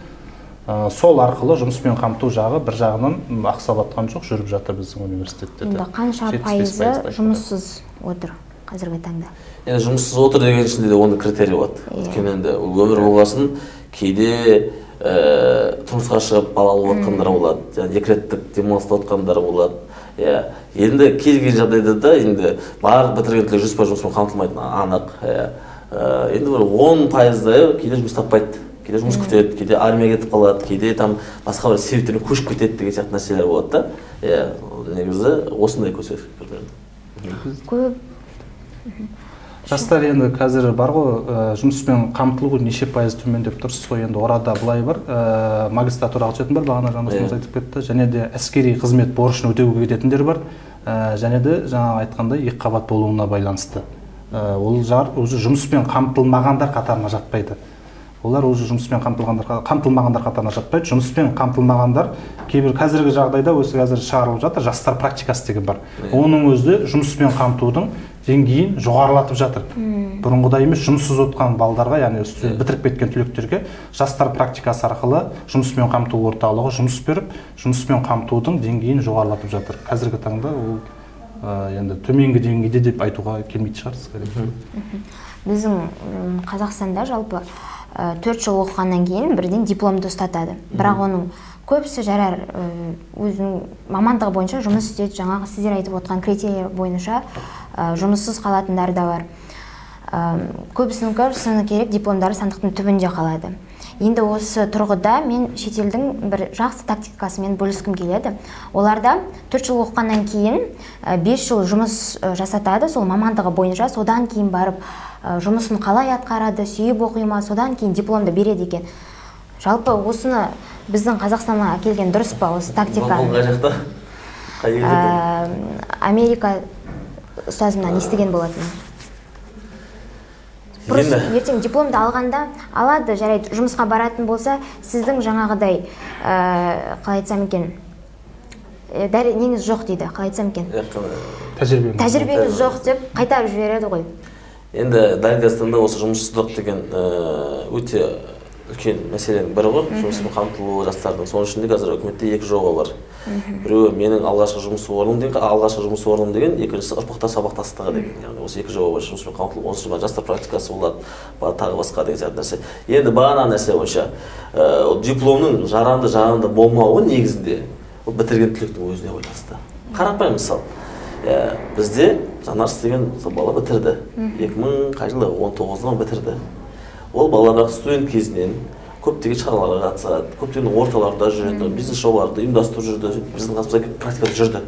Сол арқылы жұмыспен қамту жағы бір жағынан ақсап жатқан жоқ, жүріп жатыр біздің университетте де. Енді қанша Жетпіс бес пайызы пайыздай. жұмыссыз отыр қазіргі таңда? Енді жұмыссыз отыр деген ішінде де оның критерий болады. Өйткені енді өмір болғасын кейде тұрмысқа шығып бала алып жатқандар болады, жаңағы декреттік демалыста отқандар болады. Енді кез келген жағдайда да енді барлық бітірген түлек 100% жұмыспен қамтылмайтыны анық. Енді бір 10%-дай кейде жұмыс таппайды, кейде жұмыс күтеді, кейде армияға кетіп қалады, кейде басқа бір себептермен көшіп кетеді деген сияқты нәрселер болады да. Негізі осындай көрсеткіш примерно. Көп жастар енді қазір бар ғой, жұмыспен қамтылу неше пайыз төмендеп тұрсыз ғой, енді орада былай бар, магистратураға түсетін бар, бағана жандосымыз айтып кетті, және де әскери қызмет борышын өтеуге кететіндер бар, және де жаңа айтқандай екі қабат болуына байланысты. Ол жар өзі жұмыспен қамтылмағандар қатарына жатпайды. Олар уже жұмыспен қамтылғандар, қамтылмағандар қатарына жатпайды. Жұмыспен қамтылмағандар кейбір қазіргі жағдайда осы қазір шығарылып жатыр, жастар практикасы деген бар. Оның өзі жұмыспен қамтудың деңгейін жоғарылатып жатыр. Бұрынғыдай емес, жұмыссыз отқан балдарға, яғни бітіріп кеткен түлектерге жастар практикасы арқылы жұмыспен қамту орталығы жұмыс беріп, жұмыспен қамтудың деңгейін жоғарылатып жатыр. Қазіргі таңда ол енді төменгі деңгейде деп айтуға келмейтін шығар, скорее всего. Біздің Қазақстанда жалпы 4 жыл оқығаннан кейін бірден дипломды ұстатады. Бірақ оның көбісі жарар өзінің мамандығы бойынша жұмыс істейді, жаңағы сіздер айтып отқан критерий бойынша жұмыссыз қалатындар да бар. Көбісінің шыны керек, дипломдары сандықтың түбінде қалады. Енді осы тұрғыда мен шетелдің бір жақсы тактикасымен бөліскім келеді. Оларда 4 жыл оқығаннан кейін 5 жыл жұмыс жасатады сол мамандығы бойынша, содан кейін барып жұмысын қалай атқарады, сүйіп оқи ма, содан кейін дипломды береді екен. Жалпы осыны біздің Қазақстанға әкелген дұрыс па, осы тактиканы? Бұл қай жақта? Қай елде? Америка ұстазымнан естіген болатынмын. Просто ертең дипломды алғанда алады, жарайды, жұмысқа баратын болса, сіздің жаңағыдай, қалай айтсам екен, неңіз жоқ дейді, қалай айтсам екен? Тәжірибеңіз жоқ деп қайтарып жібереді ғой. Енді дәл қазіргі таңда осы жұмыссыздық деген өте үлкен мәселенің бірі ғой, жұмыспен қамтылуы жастардың. Соның ішінде қазір үкіметте 2 жоба бар. Біреуі менің алғашқы жұмыс орным деген, алғашқы жұмыс орным деген, екіншісі ұрпақтар сабақтастығы деген. Яғни осы 2 жоба бар, жұмыспен қамтылу, осы жылы жастар практикасы болады, тағы басқа деген сияқты нәрсе. Енді бағана нәрсе бойынша, дипломның жарамды болмауы негізінде ол бітірген түлектің өзіне байланысты. Қарапайым мысал. Бізде Жанарс деген бала бітірді. 2000 қай жылы? 19-дан бітірді. Ол бала бірақ студент кезінен көптеген шараларға қатысады, көптеген орталарда жүрді, бизнес жобаларды ұйымдастырып жүрді, біздің қасымызда келіп практикада жүрді.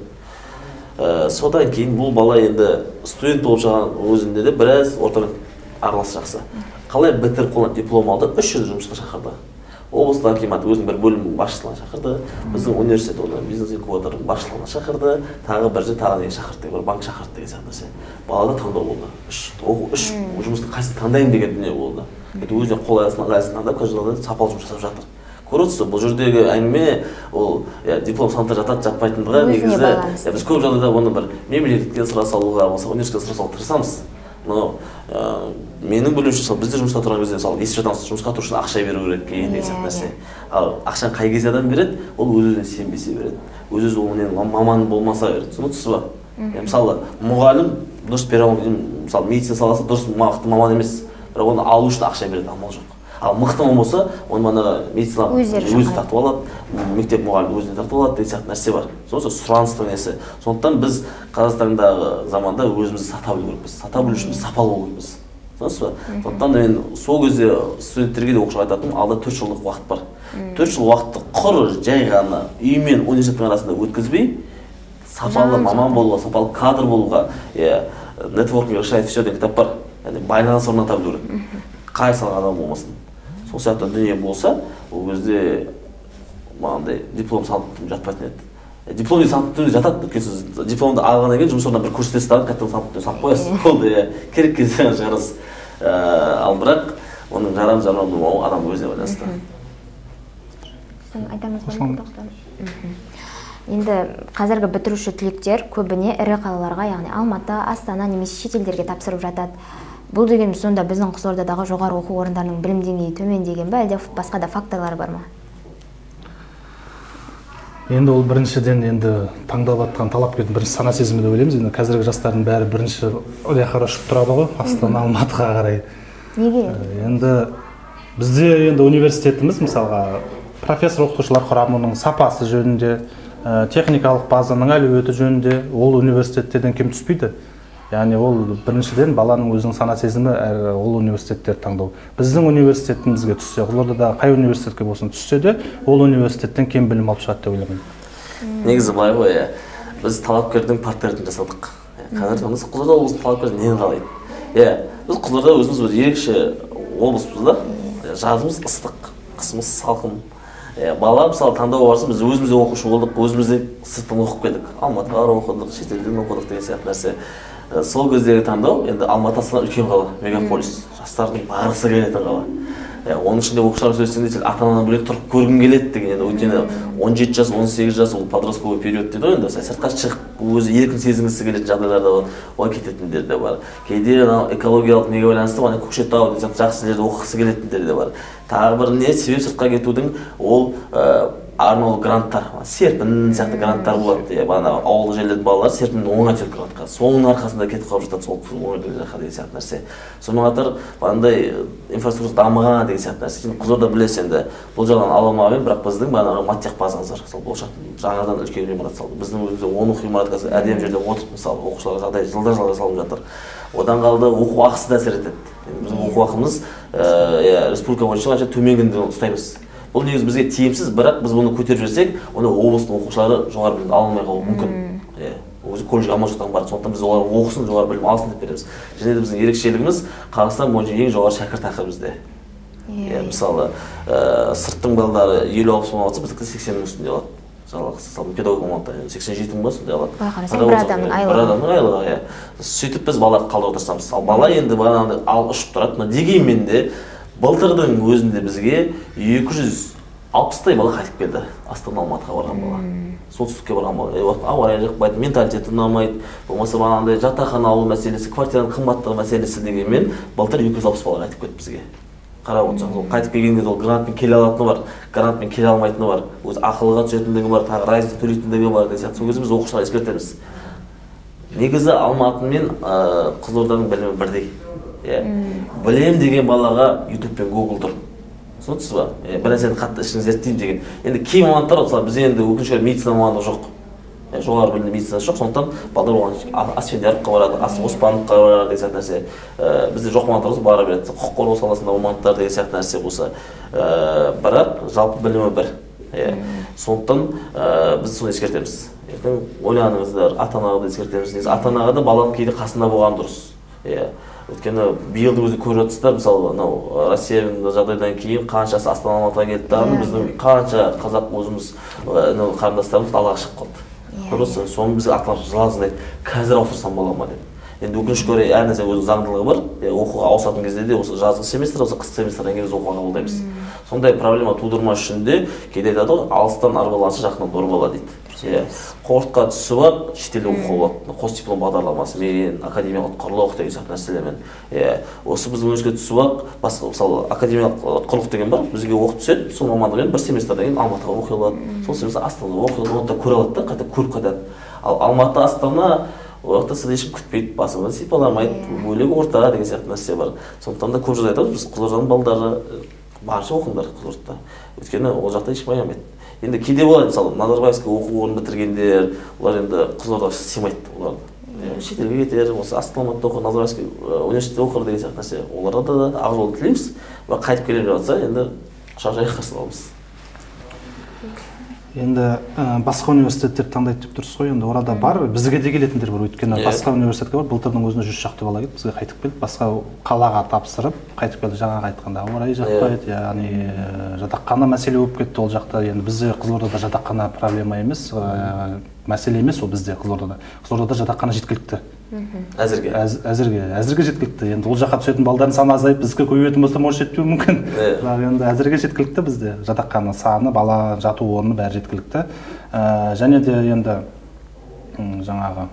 Содан кейін бұл бала енді студент болып жүрген өзінде де біраз ортамен араласы жақсы. Қалай бітіріп қолына диплом алды, 3 жыл жұмысқа шақырды. Облыстық акимат өзінің бір бөлім басшылығына шақырды, біздің университет оны бизнес инкубатордың басшылығына шақырды, тағы бір жер, тағы неге шақырды, бір банк шақырды деген сияқты нәрсе. Балада таңдау болды. Үш жұмыстың қайсысын таңдаймын деген дүние болды. Енді өзіне қолайлысын, ыңғайлысын таңдап, қазір жағдайда сапалы жұмыс жасап жатыр. Көріп отырсыз, бұл жердегі әңгіме ол, диплом сандықта жатады, жатпайтындығы Өзіне негізі, байланысты. Біз көп жағдайда оны бір мемлекетке сұра салуға, болмаса университетке сұра салуға тырысамыз. Но менің білуімше, мысалы, бізде жұмысқа тұрған кезде, мысалы, естіп жатамыз, жұмысқа тұру үшін ақша беру керек деген сияқты нәрсе. Ал ақшаны қай кезде адам береді? Ол өз-өзіне сенбесе береді. Өз-өзі ол ненің маман болмаса береді. Түсініп отырсыз ба? Мысалы, мұғалім дұрыс бере алмайды, мысалы, медицина саласы дұрыс мықты маман емес, бірақ оны алу үшін ақша береді, амал жоқ. Ал мықты маман болса, оны манағы медицина Өздері өзі шақырады. тартып алады, мектеп мұғалімі өзіне тартып алады деген сияқты нәрсе бар. Сондықтан сұраныстың несі. Сондықтан біз Қазақстандағы заманда өзімізді сата білу керекпіз. Сата білу үшін біз сапалы болу керекпіз. Түсінесіз ба? Сондықтан да мен сол кезде студенттерге де оқушыға айтатыным, алда 4 жылдық уақыт бар. 4 жыл уақытты құр жай ғана үй мен университеттің арасында өткізбей, сапалы Жан маман жақты. болуға, сапалы кадр болуға, нетворкинг решает все деген кітап бар. Яғни байланыс орната білу керек. Қай салаға адам болмасын. Сол сияқты дүние болса, ол кезде мынандай диплом сандықтың түбінде жатпайтын еді. Диплом деген сандықтың түбінде жатады, өйткені сіз дипломды алғаннан кейін жұмыс орнына бір көрсетесіз дағы, қайтадан сандықтың түбіне салып қоясыз. Болды, керек кезде шығарасыз. Ал бірақ оның жарам жарамды болмауы адам өзіне байланысты. Сіздің айтарыңыз бар ма, Қосыламын. тоқтам? Енді қазіргі бітіруші түлектер көбіне ірі қалаларға, яғни Алматы, Астана немесе шетелдерге тапсырып жатады. Бұл деген сонда біздің Қызылордадағы жоғары оқу орындарының білім деңгейі төмен деген бе, әлде басқа да факторлар бар ма? Енді ол біріншіден енді таңдап жатқан талапкердің бірінші сана сезімі деп ойлаймыз. Енді қазіргі жастардың бәрі бірінші жаққа ұшып тұрады ғой, Астана, Алматыға қарай. Неге? Енді бізде енді университетіміз мысалға профессор оқытушылар құрамының сапасы жөнінде, техникалық базаның әлеуеті жөнінде ол университеттерден кем түспейді. Яғни ол біріншіден баланың өзінің сана сезімі әрі ол университеттерді таңдау. Біздің университетімізге түссе, Қызылордадағы қай университетке болсын түссе де, ол университеттен кем білім алып шығады деп ойлаймын. Негізі былай ғой, біз талапкердің портретін жасадық. Қазіргі таңда Қызылорда облысының талапкері нені қалайды? Біз Қызылорда өзіміз бір ерекше облыспыз да. Жазымыз ыстық, қысымыз салқын. Бала мысалы таңдауға барса, біз өзіміз де оқушы болдық, өзіміз де сырттан оқып келдік. Алматыға барып оқыдық, шетелден оқыдық деген сияқты нәрсе. Сол кездегі таңдау, енді Алматы Астана үлкен қала, мегаполис, жастардың барғысы келетін қала. Иә, оның ішінде оқушылар сөйлессең де, сәл ата анадан бөлек тұрып көргім келеді деген. Енді өйткені 17 жас, 18 жас, ол подростковый период дейді ғой. Енді сәл сыртқа шығып, өзі еркін сезінгісі келетін жағдайлар да бар, олай кететіндер де бар. Кейде анау экологиялық неге байланысты ана Көкшетау деген сияқты жақсы жерде оқығысы келетіндер де бар. Тағы бір не себеп сыртқа кетудің, ол арнаулы гранттар, Серпін сияқты гранттар болады. Иә, бағана ауылдық жерлердің балалары Серпін оңай түседі грантқа, соның арқасында кетіп қалып жатады сол өңірлер жаққа деген сияқты нәрсе. Сонымен қатар бағанағыдай инфраструктура дамыған деген сияқты нәрсе. Енді Қызылорда, білесіз, енді бұл жағынан ала алмағанмен, бірақ біздің бағанағы маттех базамыз бар. Сол Болашақтың жаңадан үлкен ғимарат салды. Біздің өзімізде 10 ғимарат қазір әдемі жерде отырып, мысалы, оқушыларға жағдай жылдан жылға салынып жатыр. Одан қалды, оқу ақысы да әсер етеді. Енді біздің оқу ақымыз, иә, республика бойынша қанша төменгіні ұстаймыз. Бұл негізі бізге тиімсіз, бірақ біз бұны көтеріп жіберсек, онда облыстың оқушылары жоғары білім ала алмай қалуы мүмкін. Иә, өзі колледжге алмай жатқан бар. Сондықтан біз олар оқысын, жоғары білім алсын деп береміз. Және де біздің ерекшелігіміз, Қазақстан бойынша ең жоғары шәкіртақы бізде. Иә, мысалы, сырттың балдары 50-60 мың алса, біздікі 80 мың үстінде алады жалақысы. Мысалы, педагог мамандықта 87 мың ба, сондай алады. Былай қарасаң, Қарап бір отырсақ, адамның бір айлығы. адамның айлығы, иә. Сөйтіп біз балаларды қалдыруға тырысамыз. Ал бала енді бағанағыдай ал ұшып тұрады. Но дегенмен де былтырдың өзінде бізге 260-тай бала қайтып келді. Астана, Алматыға барған бала, солтүстікке барған бала. Ауа райы жақпайды, менталитеті ұнамайды, болмаса бағанағыдай жатақхана алу мәселесі, квартираның қымбаттығы мәселесі. Дегенмен былтыр 260 бала қайтып келді бізге. Қарап отырсаңыз, ол қайтып келген кезде ол грантпен келе алатыны бар, грантпен келе алмайтыны бар, өзі ақылыға түсетіндігі бар, тағы разница төлейтіндігі бар деген сияқты. Сол кезде біз оқушыларға ескертеміз: негізі Алматы мен Қызылорданың білімі бірдей. Иә, білем деген балаға Ютуб пен Гугл тұр, түсінесіз ба? Иә, бір нәрсені қатты ішін зерттеймін деген. Енді кей мамандықтар, мысалы, бізде енді өкінішке орай медицина мамандығы жоқ. Иә, жоғары білімді медицина жоқ. Сондықтан балдар оған Асфендияровқа барады, Оспановқа барады деген сияқты нәрсе. Бізде жоқ мамандықтар болса, бара береді. Құқық қорғау саласында мамандықтар деген сияқты нәрсе болса, бірақ жалпы білімі бір. Иә, сондықтан біз соны ескертеміз: ертең ойланыңыздар. Ата анаға да ескертеміз. Негізі ата анаға да баланың кейде қасында болғаны дұрыс. Иә, өйткені биылдың өзі көріп жатырсыздар, мысалы, анау Россияның жағдайдан кейін қаншасы Астана, Алматыға келді дағы, біздің қанша қазақ өзіміз анау қарындастарымыз далаға шығып қалды. Дұрыс, соны бізге ата аналар жылап звондайды: қазір ауыстырсам бола ма деп. Енді өкінішке орай, әр нәрсенің өзінің заңдылығы бар. Иә, оқуға ауысатын кезде де осы жазғы семестр, осы қысқы семестрден кейін біз оқуға қабылдаймыз. Сондай проблема тудырмас үшін де кейде айтады ғой: алыстан арбаланса, жақыннан дорбала дейді. Иә, қортқа түсіп ақ шетелде оқуға болады, қос диплом бағдарламасымен, академиялық ұтқырлық деген сияқты нәрселермен. Иә, осы біздің университетке түсіп ақ, басқа, мысалы, академиялық ұтқырлық деген бар, бізге оқып түседі. Сол мамандығымен бір семестрден кейін Алматыға оқи алады, сол семестр Астанада оқи алады, оны да көре алады да, қайта көріп қайтады. Ал Алматы, Астана, ол жақта сізді ешкім күтпейді, басыңнан сипаламайды, бөлек орта деген сияқты нәрсе бар. Сондықтан да көп жерде айтамыз: біз Қызылорданың балдары, барынша оқыңдар Қызылордада, өйткені ол жақта ешкім аямайды. Енді кейде болады, мысалы, Назарбаевский оқу орнын бітіргендер, олар енді Қызылордаға сыймайды, олар шетелге кетер, осы Астана, Алматыда оқыр, Назарбаевский университетте оқыр деген сияқты нәрсе. Оларға да ақ жолын тілейміз, бірақ қайтып келемін деп жатса, енді құшақ жая қарсы аламыз. Енді басқа университеттерді таңдайды деп тұрсыз ғой. Енді орада бар, бізге де келетіндер бар, өйткені басқа университетке бар. Былтырдың өзінде 100 шақты бала келді бізге, қайтып келді, басқа қалаға тапсырып қайтып келді. Жаңағы айтқанда, ауа райы жақпайды, яғни жатақхана мәселе болып кетті ол жақта. Енді бізде Қызылордада жатақхана проблема емес, мәселе емес ол. Бізде Қызылордада жатақхана жеткілікті. Әзірге. Әзірге жеткілікті. Енді ол жаққа түсетін балдардың саны азайып, біздікі көбейетін болса, может, жетпеуі мүмкін. Бірақ енді әзірге жеткілікті бізде жатақхана саны, бала жату орны, бәрі жеткілікті. Және де енді жаңағы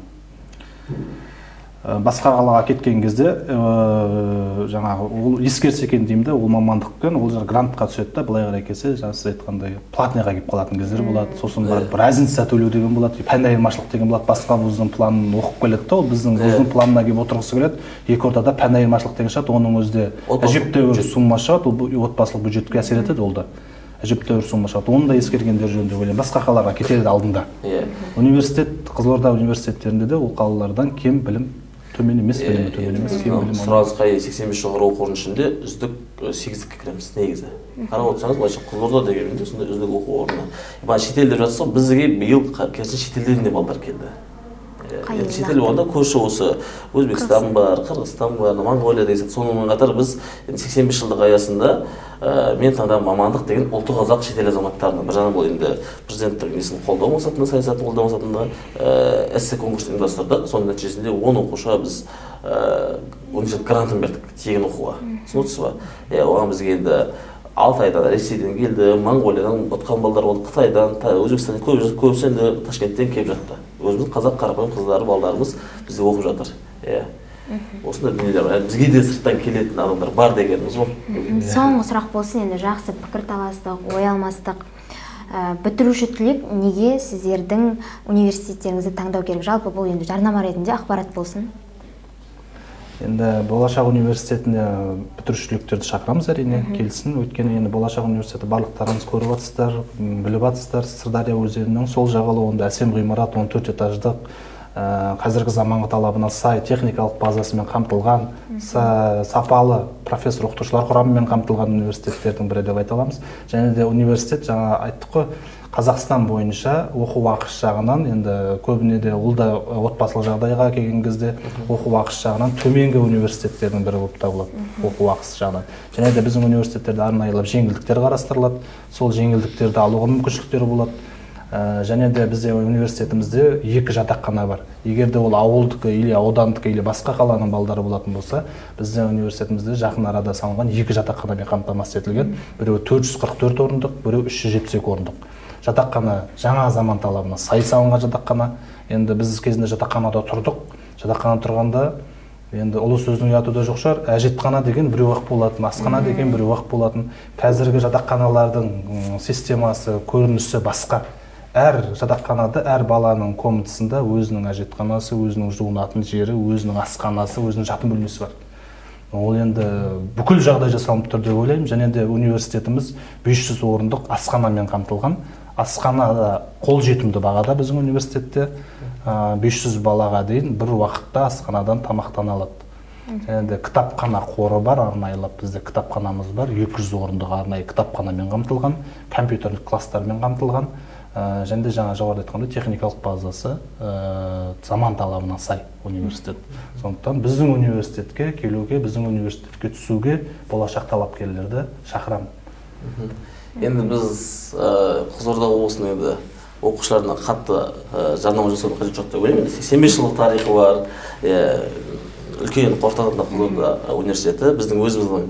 басқа қалаға кеткен кезде жаңағы ол ескерсе екен деймін да. Ол мамандықпен ол жаңағы грантқа түседі да, былай қарай келсе, жаңа сіз айтқандай, платныйға келіп қалатын кездер болады. Сосын барып разница төлеу деген болады, пән айырмашылық деген болады. Басқа вуздың планын оқып келеді да, ол біздің вуздың планына келіп отырғысы келеді. Екі ортада пән айырмашылық деген шығады, оның өзі де Отбасылық әжептәуір бюджет. сумма шығады. Ол отбасылық бюджетке әсер етеді, ол да әжептәуір сумма шығады. Оны да ескергендері жөн деп ойлаймын басқа қалаларға кетер алдында. Университет, Қызылорда университеттерінде де ол қалалардан кем білім төмен емес, білімі төмен емес, кем білім. Сұранысқа ие 85 жоғары оқу орнының ішінде үздік сегіздікке кіреміз. Негізі қарап отырсаңыз, былайша, Қызылорда дегенмен де сондай үздік оқу орны. Бағана шетел деп жатсыз ғой, бізге биыл керісінше шетелден де балдар келді. Қай Енді ел шетел болғанда көрші осы Өзбекстан бар, Қырғызстан бар, Моңғолия деген сияқты. Сонымен қатар біз енді 85 жылдық аясында мен таңдаған мамандық деген ұлты қазақ шетел азаматтарына бір жағынан бұл енді президенттің несін қолдау мақсатында, саясатын қолдау мақсатында эссе конкурсын ұйымдастырдық. Соның нәтижесінде 10 оқушыға біз университет грантын бердік тегін оқуға. Түсініп отырсыз ба? Иә, оған бізге енді Алтайдан, Ресейден келді, Моңғолиядан ұтқан балдар болды, Қытайдан, Өзбекстаннан, көбісі енді Ташкенттен келіп жатты. Өзіміздің қазақ қарапайым қыздары, балдарымыз бізде оқып жатыр. Иә, осындай дүниелер бар. Бізге де сырттан келетін адамдар бар дегеніміз ғой. Соңғы сұрақ болсын енді. Жақсы пікір таластық, ой алмастық. Бітіруші түлек неге сіздердің университеттеріңізді таңдау керек? Жалпы бұл енді жарнама ретінде ақпарат болсын. Енді Болашақ университетіне бітіруші түлектерді шақырамыз, әрине, келсін. Өйткені енді Болашақ университеті, барлықтарыңыз көріп жатсыздар, біліп жатсыздар, Сырдария өзенінің сол жағалауында әсем ғимарат, 14 этаждық, қазіргі заманғы талабына сай техникалық базасымен қамтылған, сапалы профессор оқытушылар құрамымен қамтылған университеттердің бірі деп айта аламыз. Және де университет, жаңа айттық қой, Қазақстан бойынша оқу ақысы жағынан енді көбіне де ол да отбасылық жағдайға келген кезде оқу ақысы жағынан төменгі университеттердің бірі болып табылады оқу ақысы жағынан. Және де біздің университеттерде арнайылап жеңілдіктер қарастырылады, сол жеңілдіктерді алуға мүмкіншіліктері болады. Және де бізде университетімізде екі жатақхана бар. Егер де ол ауылдікі или аудандікі или басқа қаланың балдары болатын болса, бізде университетімізде жақын арада салынған екі жатақханамен қамтамасыз етілген: біреуі 444 орындық, біреуі 372 орындық жатақхана. Жаңа заман талабына сай салынған жатақхана. Енді біз кезінде жатақханада тұрдық. Жатақханада тұрғанда енді ұлы сөздің ұяты да жоқ шығар, әжетхана деген біреу ақ болатын, асхана деген біреу ақ болатын. Қазіргі жатақханалардың системасы, көрінісі басқа. Әр жатақханада, әр баланың комнатасында өзінің әжетханасы, өзінің жуынатын жері, өзінің асханасы, өзінің жатын бөлмесі бар. Ол енді бүкіл жағдай жасалынып тұр деп ойлаймын. Және де университетіміз 500 орындық асханамен қамтылған. Асхана да қолжетімді бағада. Біздің университетте 500 балаға дейін бір уақытта асханадан тамақтана алады. Және де кітапхана қоры бар арнайылап. Бізде кітапханамыз бар, 200 орындық арнайы кітапханамен қамтылған, компьютерлік класстармен қамтылған. Және де жаңа жоғарыда айтқандай, техникалық базасы заман талабына сай университет. Сондықтан біздің университетке келуге, біздің университетке түсуге болашақ талапкерлерді шақырамын. Енді біз Қызылорда облысының енді оқушыларына қатты жарнама жасаудың қажеті жоқ деп ойлаймын. Енді 85 жылдық тарихы бар, үлкен орталығында Қызылорда университеті. Біздің өзіміздің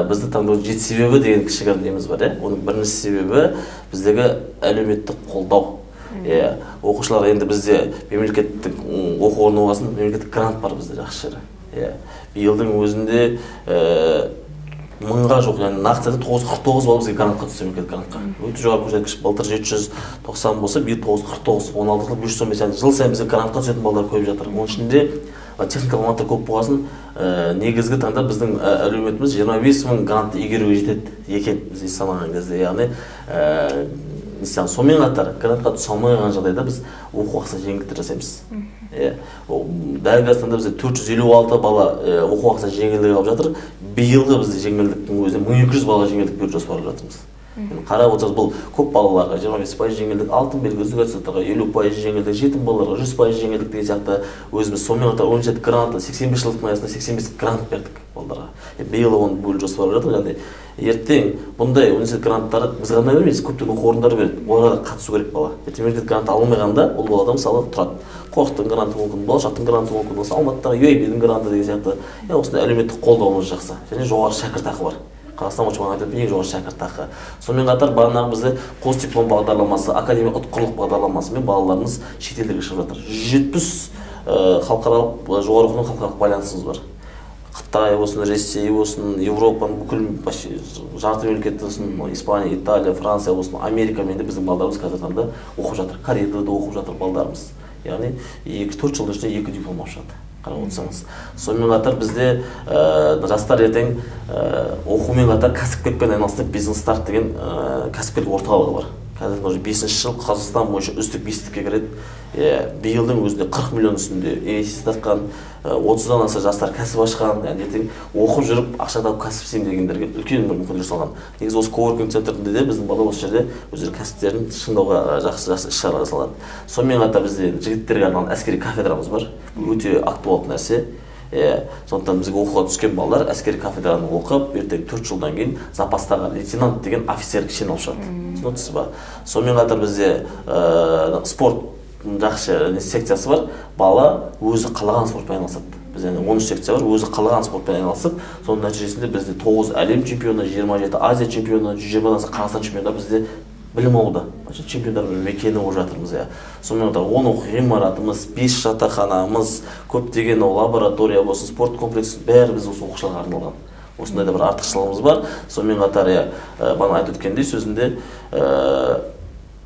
бізді таңдаудың жеті себебі деген кішігірім неміз бар, иә. Оның бірінші себебі — біздегі әлеуметтік қолдау. Иә, оқушылар енді бізде мемлекеттік оқу орны болғасын, мемлекеттік грант бар бізде жақсы жері. Иә, биылдың өзінде 1000-ға жуық, яғни нақты айтсақ, 949 бала бізге грантқа түсті, мемлекеттік грантқа. Өте жоғары көрсеткіш. Былтыр 790 болса, биыл 949, 16 жыл 515, яғни жыл сайын бізге грантқа түсетін балалар көбейіп жатыр. Оның ішінде техникалық мамандықтар көп болғасын, негізгі таңда біздің әлеуетіміз 25 мың грантты игеруге жетеді екен біз санаған кезде. Яғни не істей. Сонымен қатар грантқа түсе алмай қалған жағдайда біз оқу ақысына жеңілдіктер жасаймыз. Иә, дәл қазіргі таңда бізде 456 бала оқу ақысына жеңілдік алып жатыр. Биылғы бізде жеңілдіктің өзінде 1200 балаға жеңілдік беру жоспарлап жатырмыз. Енді қарап отырсаңыз, бұл көп балаларға 25% жеңілдік, алтын белгі, үздік аттестаттарға 50% жеңілдік, жетім балаларға 100% жеңілдік деген сияқты. Өзіміз сонымен қатар 17 грант, 85 жылдықтың аясында 85 грант бердік балдарға. Биыл оны бөлу жоспарлап жатыр. Яғни ертең бұндай университет гранттары біз ғана бермейміз, көптеген оқу орындары береді, оларға да қатысу керек бала. Ертең мемлекеттік грант алмағанда, ол балада мысалы тұрады Қорқыттың гранты мүмкін, Болашақтың гранты мүмкін, осы Алматыдағы UIB-дің гранты деген сияқты. Иә, осындай әлеуметтік қолдауымыз жақсы және жоғары шәкіртақы бар. Қазақстан бойынша маған айтады, ең жоғары шәкіртақы. Сонымен қатар бағанағы бізде қос диплом бағдарламасы, академия ұтқырлық бағдарламасымен балаларымыз шетелдерге шығып жатыр. 170 халықаралық жоғары оқу орнымен халықаралық байланысымыз бар. Қытай болсын, Ресей болсын, Европаның бүкіл почти жарты мемлекеті болсын, Испания, Италия, Франция болсын, Америкамен де біздің балдарымыз қазіргі таңда оқып жатыр. Кореяда да оқып жатыр балдарымыз. Яғни 2-4 жылдың ішінде екі диплом алып шығады, қарап отырсаңыз. Сонымен қатар бізде жастар ертең оқумен қатар кәсіпкерлікпен айналысты, Бизнес Старт деген кәсіпкерлік орталығы бар. Қазір уже 5-ші жыл Қазақстан бойынша үздік 5-тікке кіреді. Биылдың өзінде 40 миллион үстінде инвестиция тартқан, 30-дан аса жастар кәсіп ашқан, яғни ертең оқып жүріп ақша тауып кәсіп істеймін дегендерге үлкен бір мүмкіндік жасалған. Негізі осы коворкинг центрінде де біздің балалар осы жерде өздерінің кәсіптерін шыңдауға жақсы жақсы іс шаралар жасалады. Сонымен қатар бізде жігіттерге арналған әскери кафедрамыз бар. Бұл өте актуалды нәрсе. Сондықтан бізге оқуға түскен балалар әскери кафедраны оқып, ертең 4 жылдан кейін запастағы лейтенант деген офицерлік шен алып шығады. Түсініп ба? Сонымен қатар бізде спорт жақсы секциясы бар. Бала өзі қалаған спортпен айналысады. Бізде 13 секция бар, өзі қалаған спортпен айналысып, соның нәтижесінде бізде 9 әлем чемпионы, 27 Азия чемпионы, 120-дан аса Қазақстан чемпиондары бізде білім алуда. Чемпиондар мекені болып жатырмыз, иә. Сонымен қатар 10 оқу ғимаратымыз, 5 жатақханамыз, көптеген лаборатория болсын, спорт комплексі, бәрі біз осы оқушыларға арналған. Осындай да бір артықшылығымыз бар. Сонымен қатар, иә, бағана айтып өткендей сөзінде,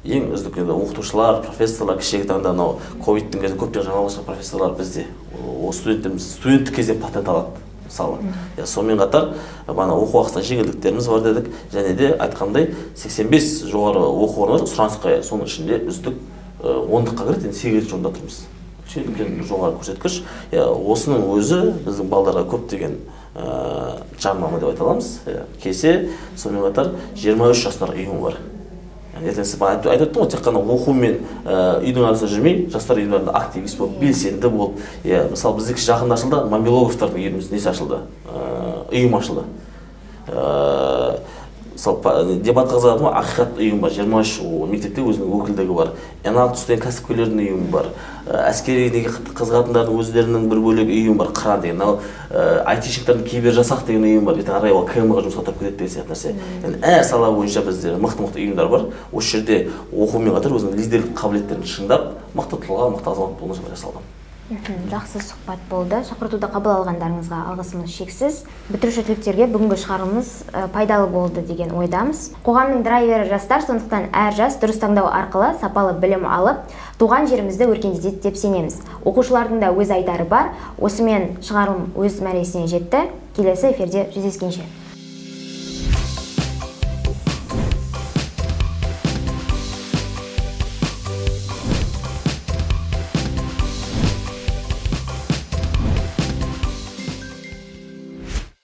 ең үздік енді оқытушылар, профессорлар кешегі таңда анау ковидтің кезінде көптеген жаңалық ашқан профессорлар бізде. О, студенттеріміз студенттік кезден патент алады мысалы. Иә, сонымен қатар бағана оқу ақысына жеңілдіктеріміз бар дедік. Және де айтқандай 85 жоғары оқу орны бар, сұранысқа ие. Соның ішінде үздік ондыққа кіреді, енді 8-ші орында тұрмыз. Үлкен жоғары көрсеткіш. Иә, осының өзі біздің балдарға көптеген жарнама деп айта аламыз. Иә, келсе, сонымен қатар 23 жастар ұйымы бар. Яғни ертең сіз бағана айтып өттім ғой, тек қана оқу мен үйдің арасында жүрмей, жастар ұйымдарында активист болып, белсенді болып. Иә, мысалы, бізде жақында ашылды, мобилографтардың үйіміз несі ашылды, ұйым ашылды. Мысалы, дебатқа қызығатын ғой, Ақиқат ұйымы бар, 23 мектепте өзінің өкілдігі бар. N6 студент кәсіпкерлердің ұйымы бар. Әскери неге қызығатындардың өздерінің бір бөлек ұйымы бар, Қыран деген. Мынау айтишниктердің кибер жасақ деген ұйым бар. Ертең ары қарай ол КМ-ға жұмысқа тұрып кетеді деген сияқты нәрсе. Яғни әр сала бойынша бізде мықты-мықты ұйымдар бар. Осы жерде оқумен қатар өзінің лидерлік қабілеттерін шыңдап, мықты тұлға, мықты азамат болуына жағдай жасалған. Жақсы сұхбат болды. Шақыртуды қабыл алғандарыңызға алғысымыз шексіз. Бітіруші түлектерге бүгінгі шығарылымыз пайдалы болды деген ойдамыз. Қоғамның драйвері жастар, сондықтан әр жас дұрыс таңдау арқылы сапалы білім алып, туған жерімізді өркендетеді деп сенеміз. Оқушылардың да өз айтары бар. Осымен шығарылым өз мәресіне жетті. Келесі эфирде жүздескенше.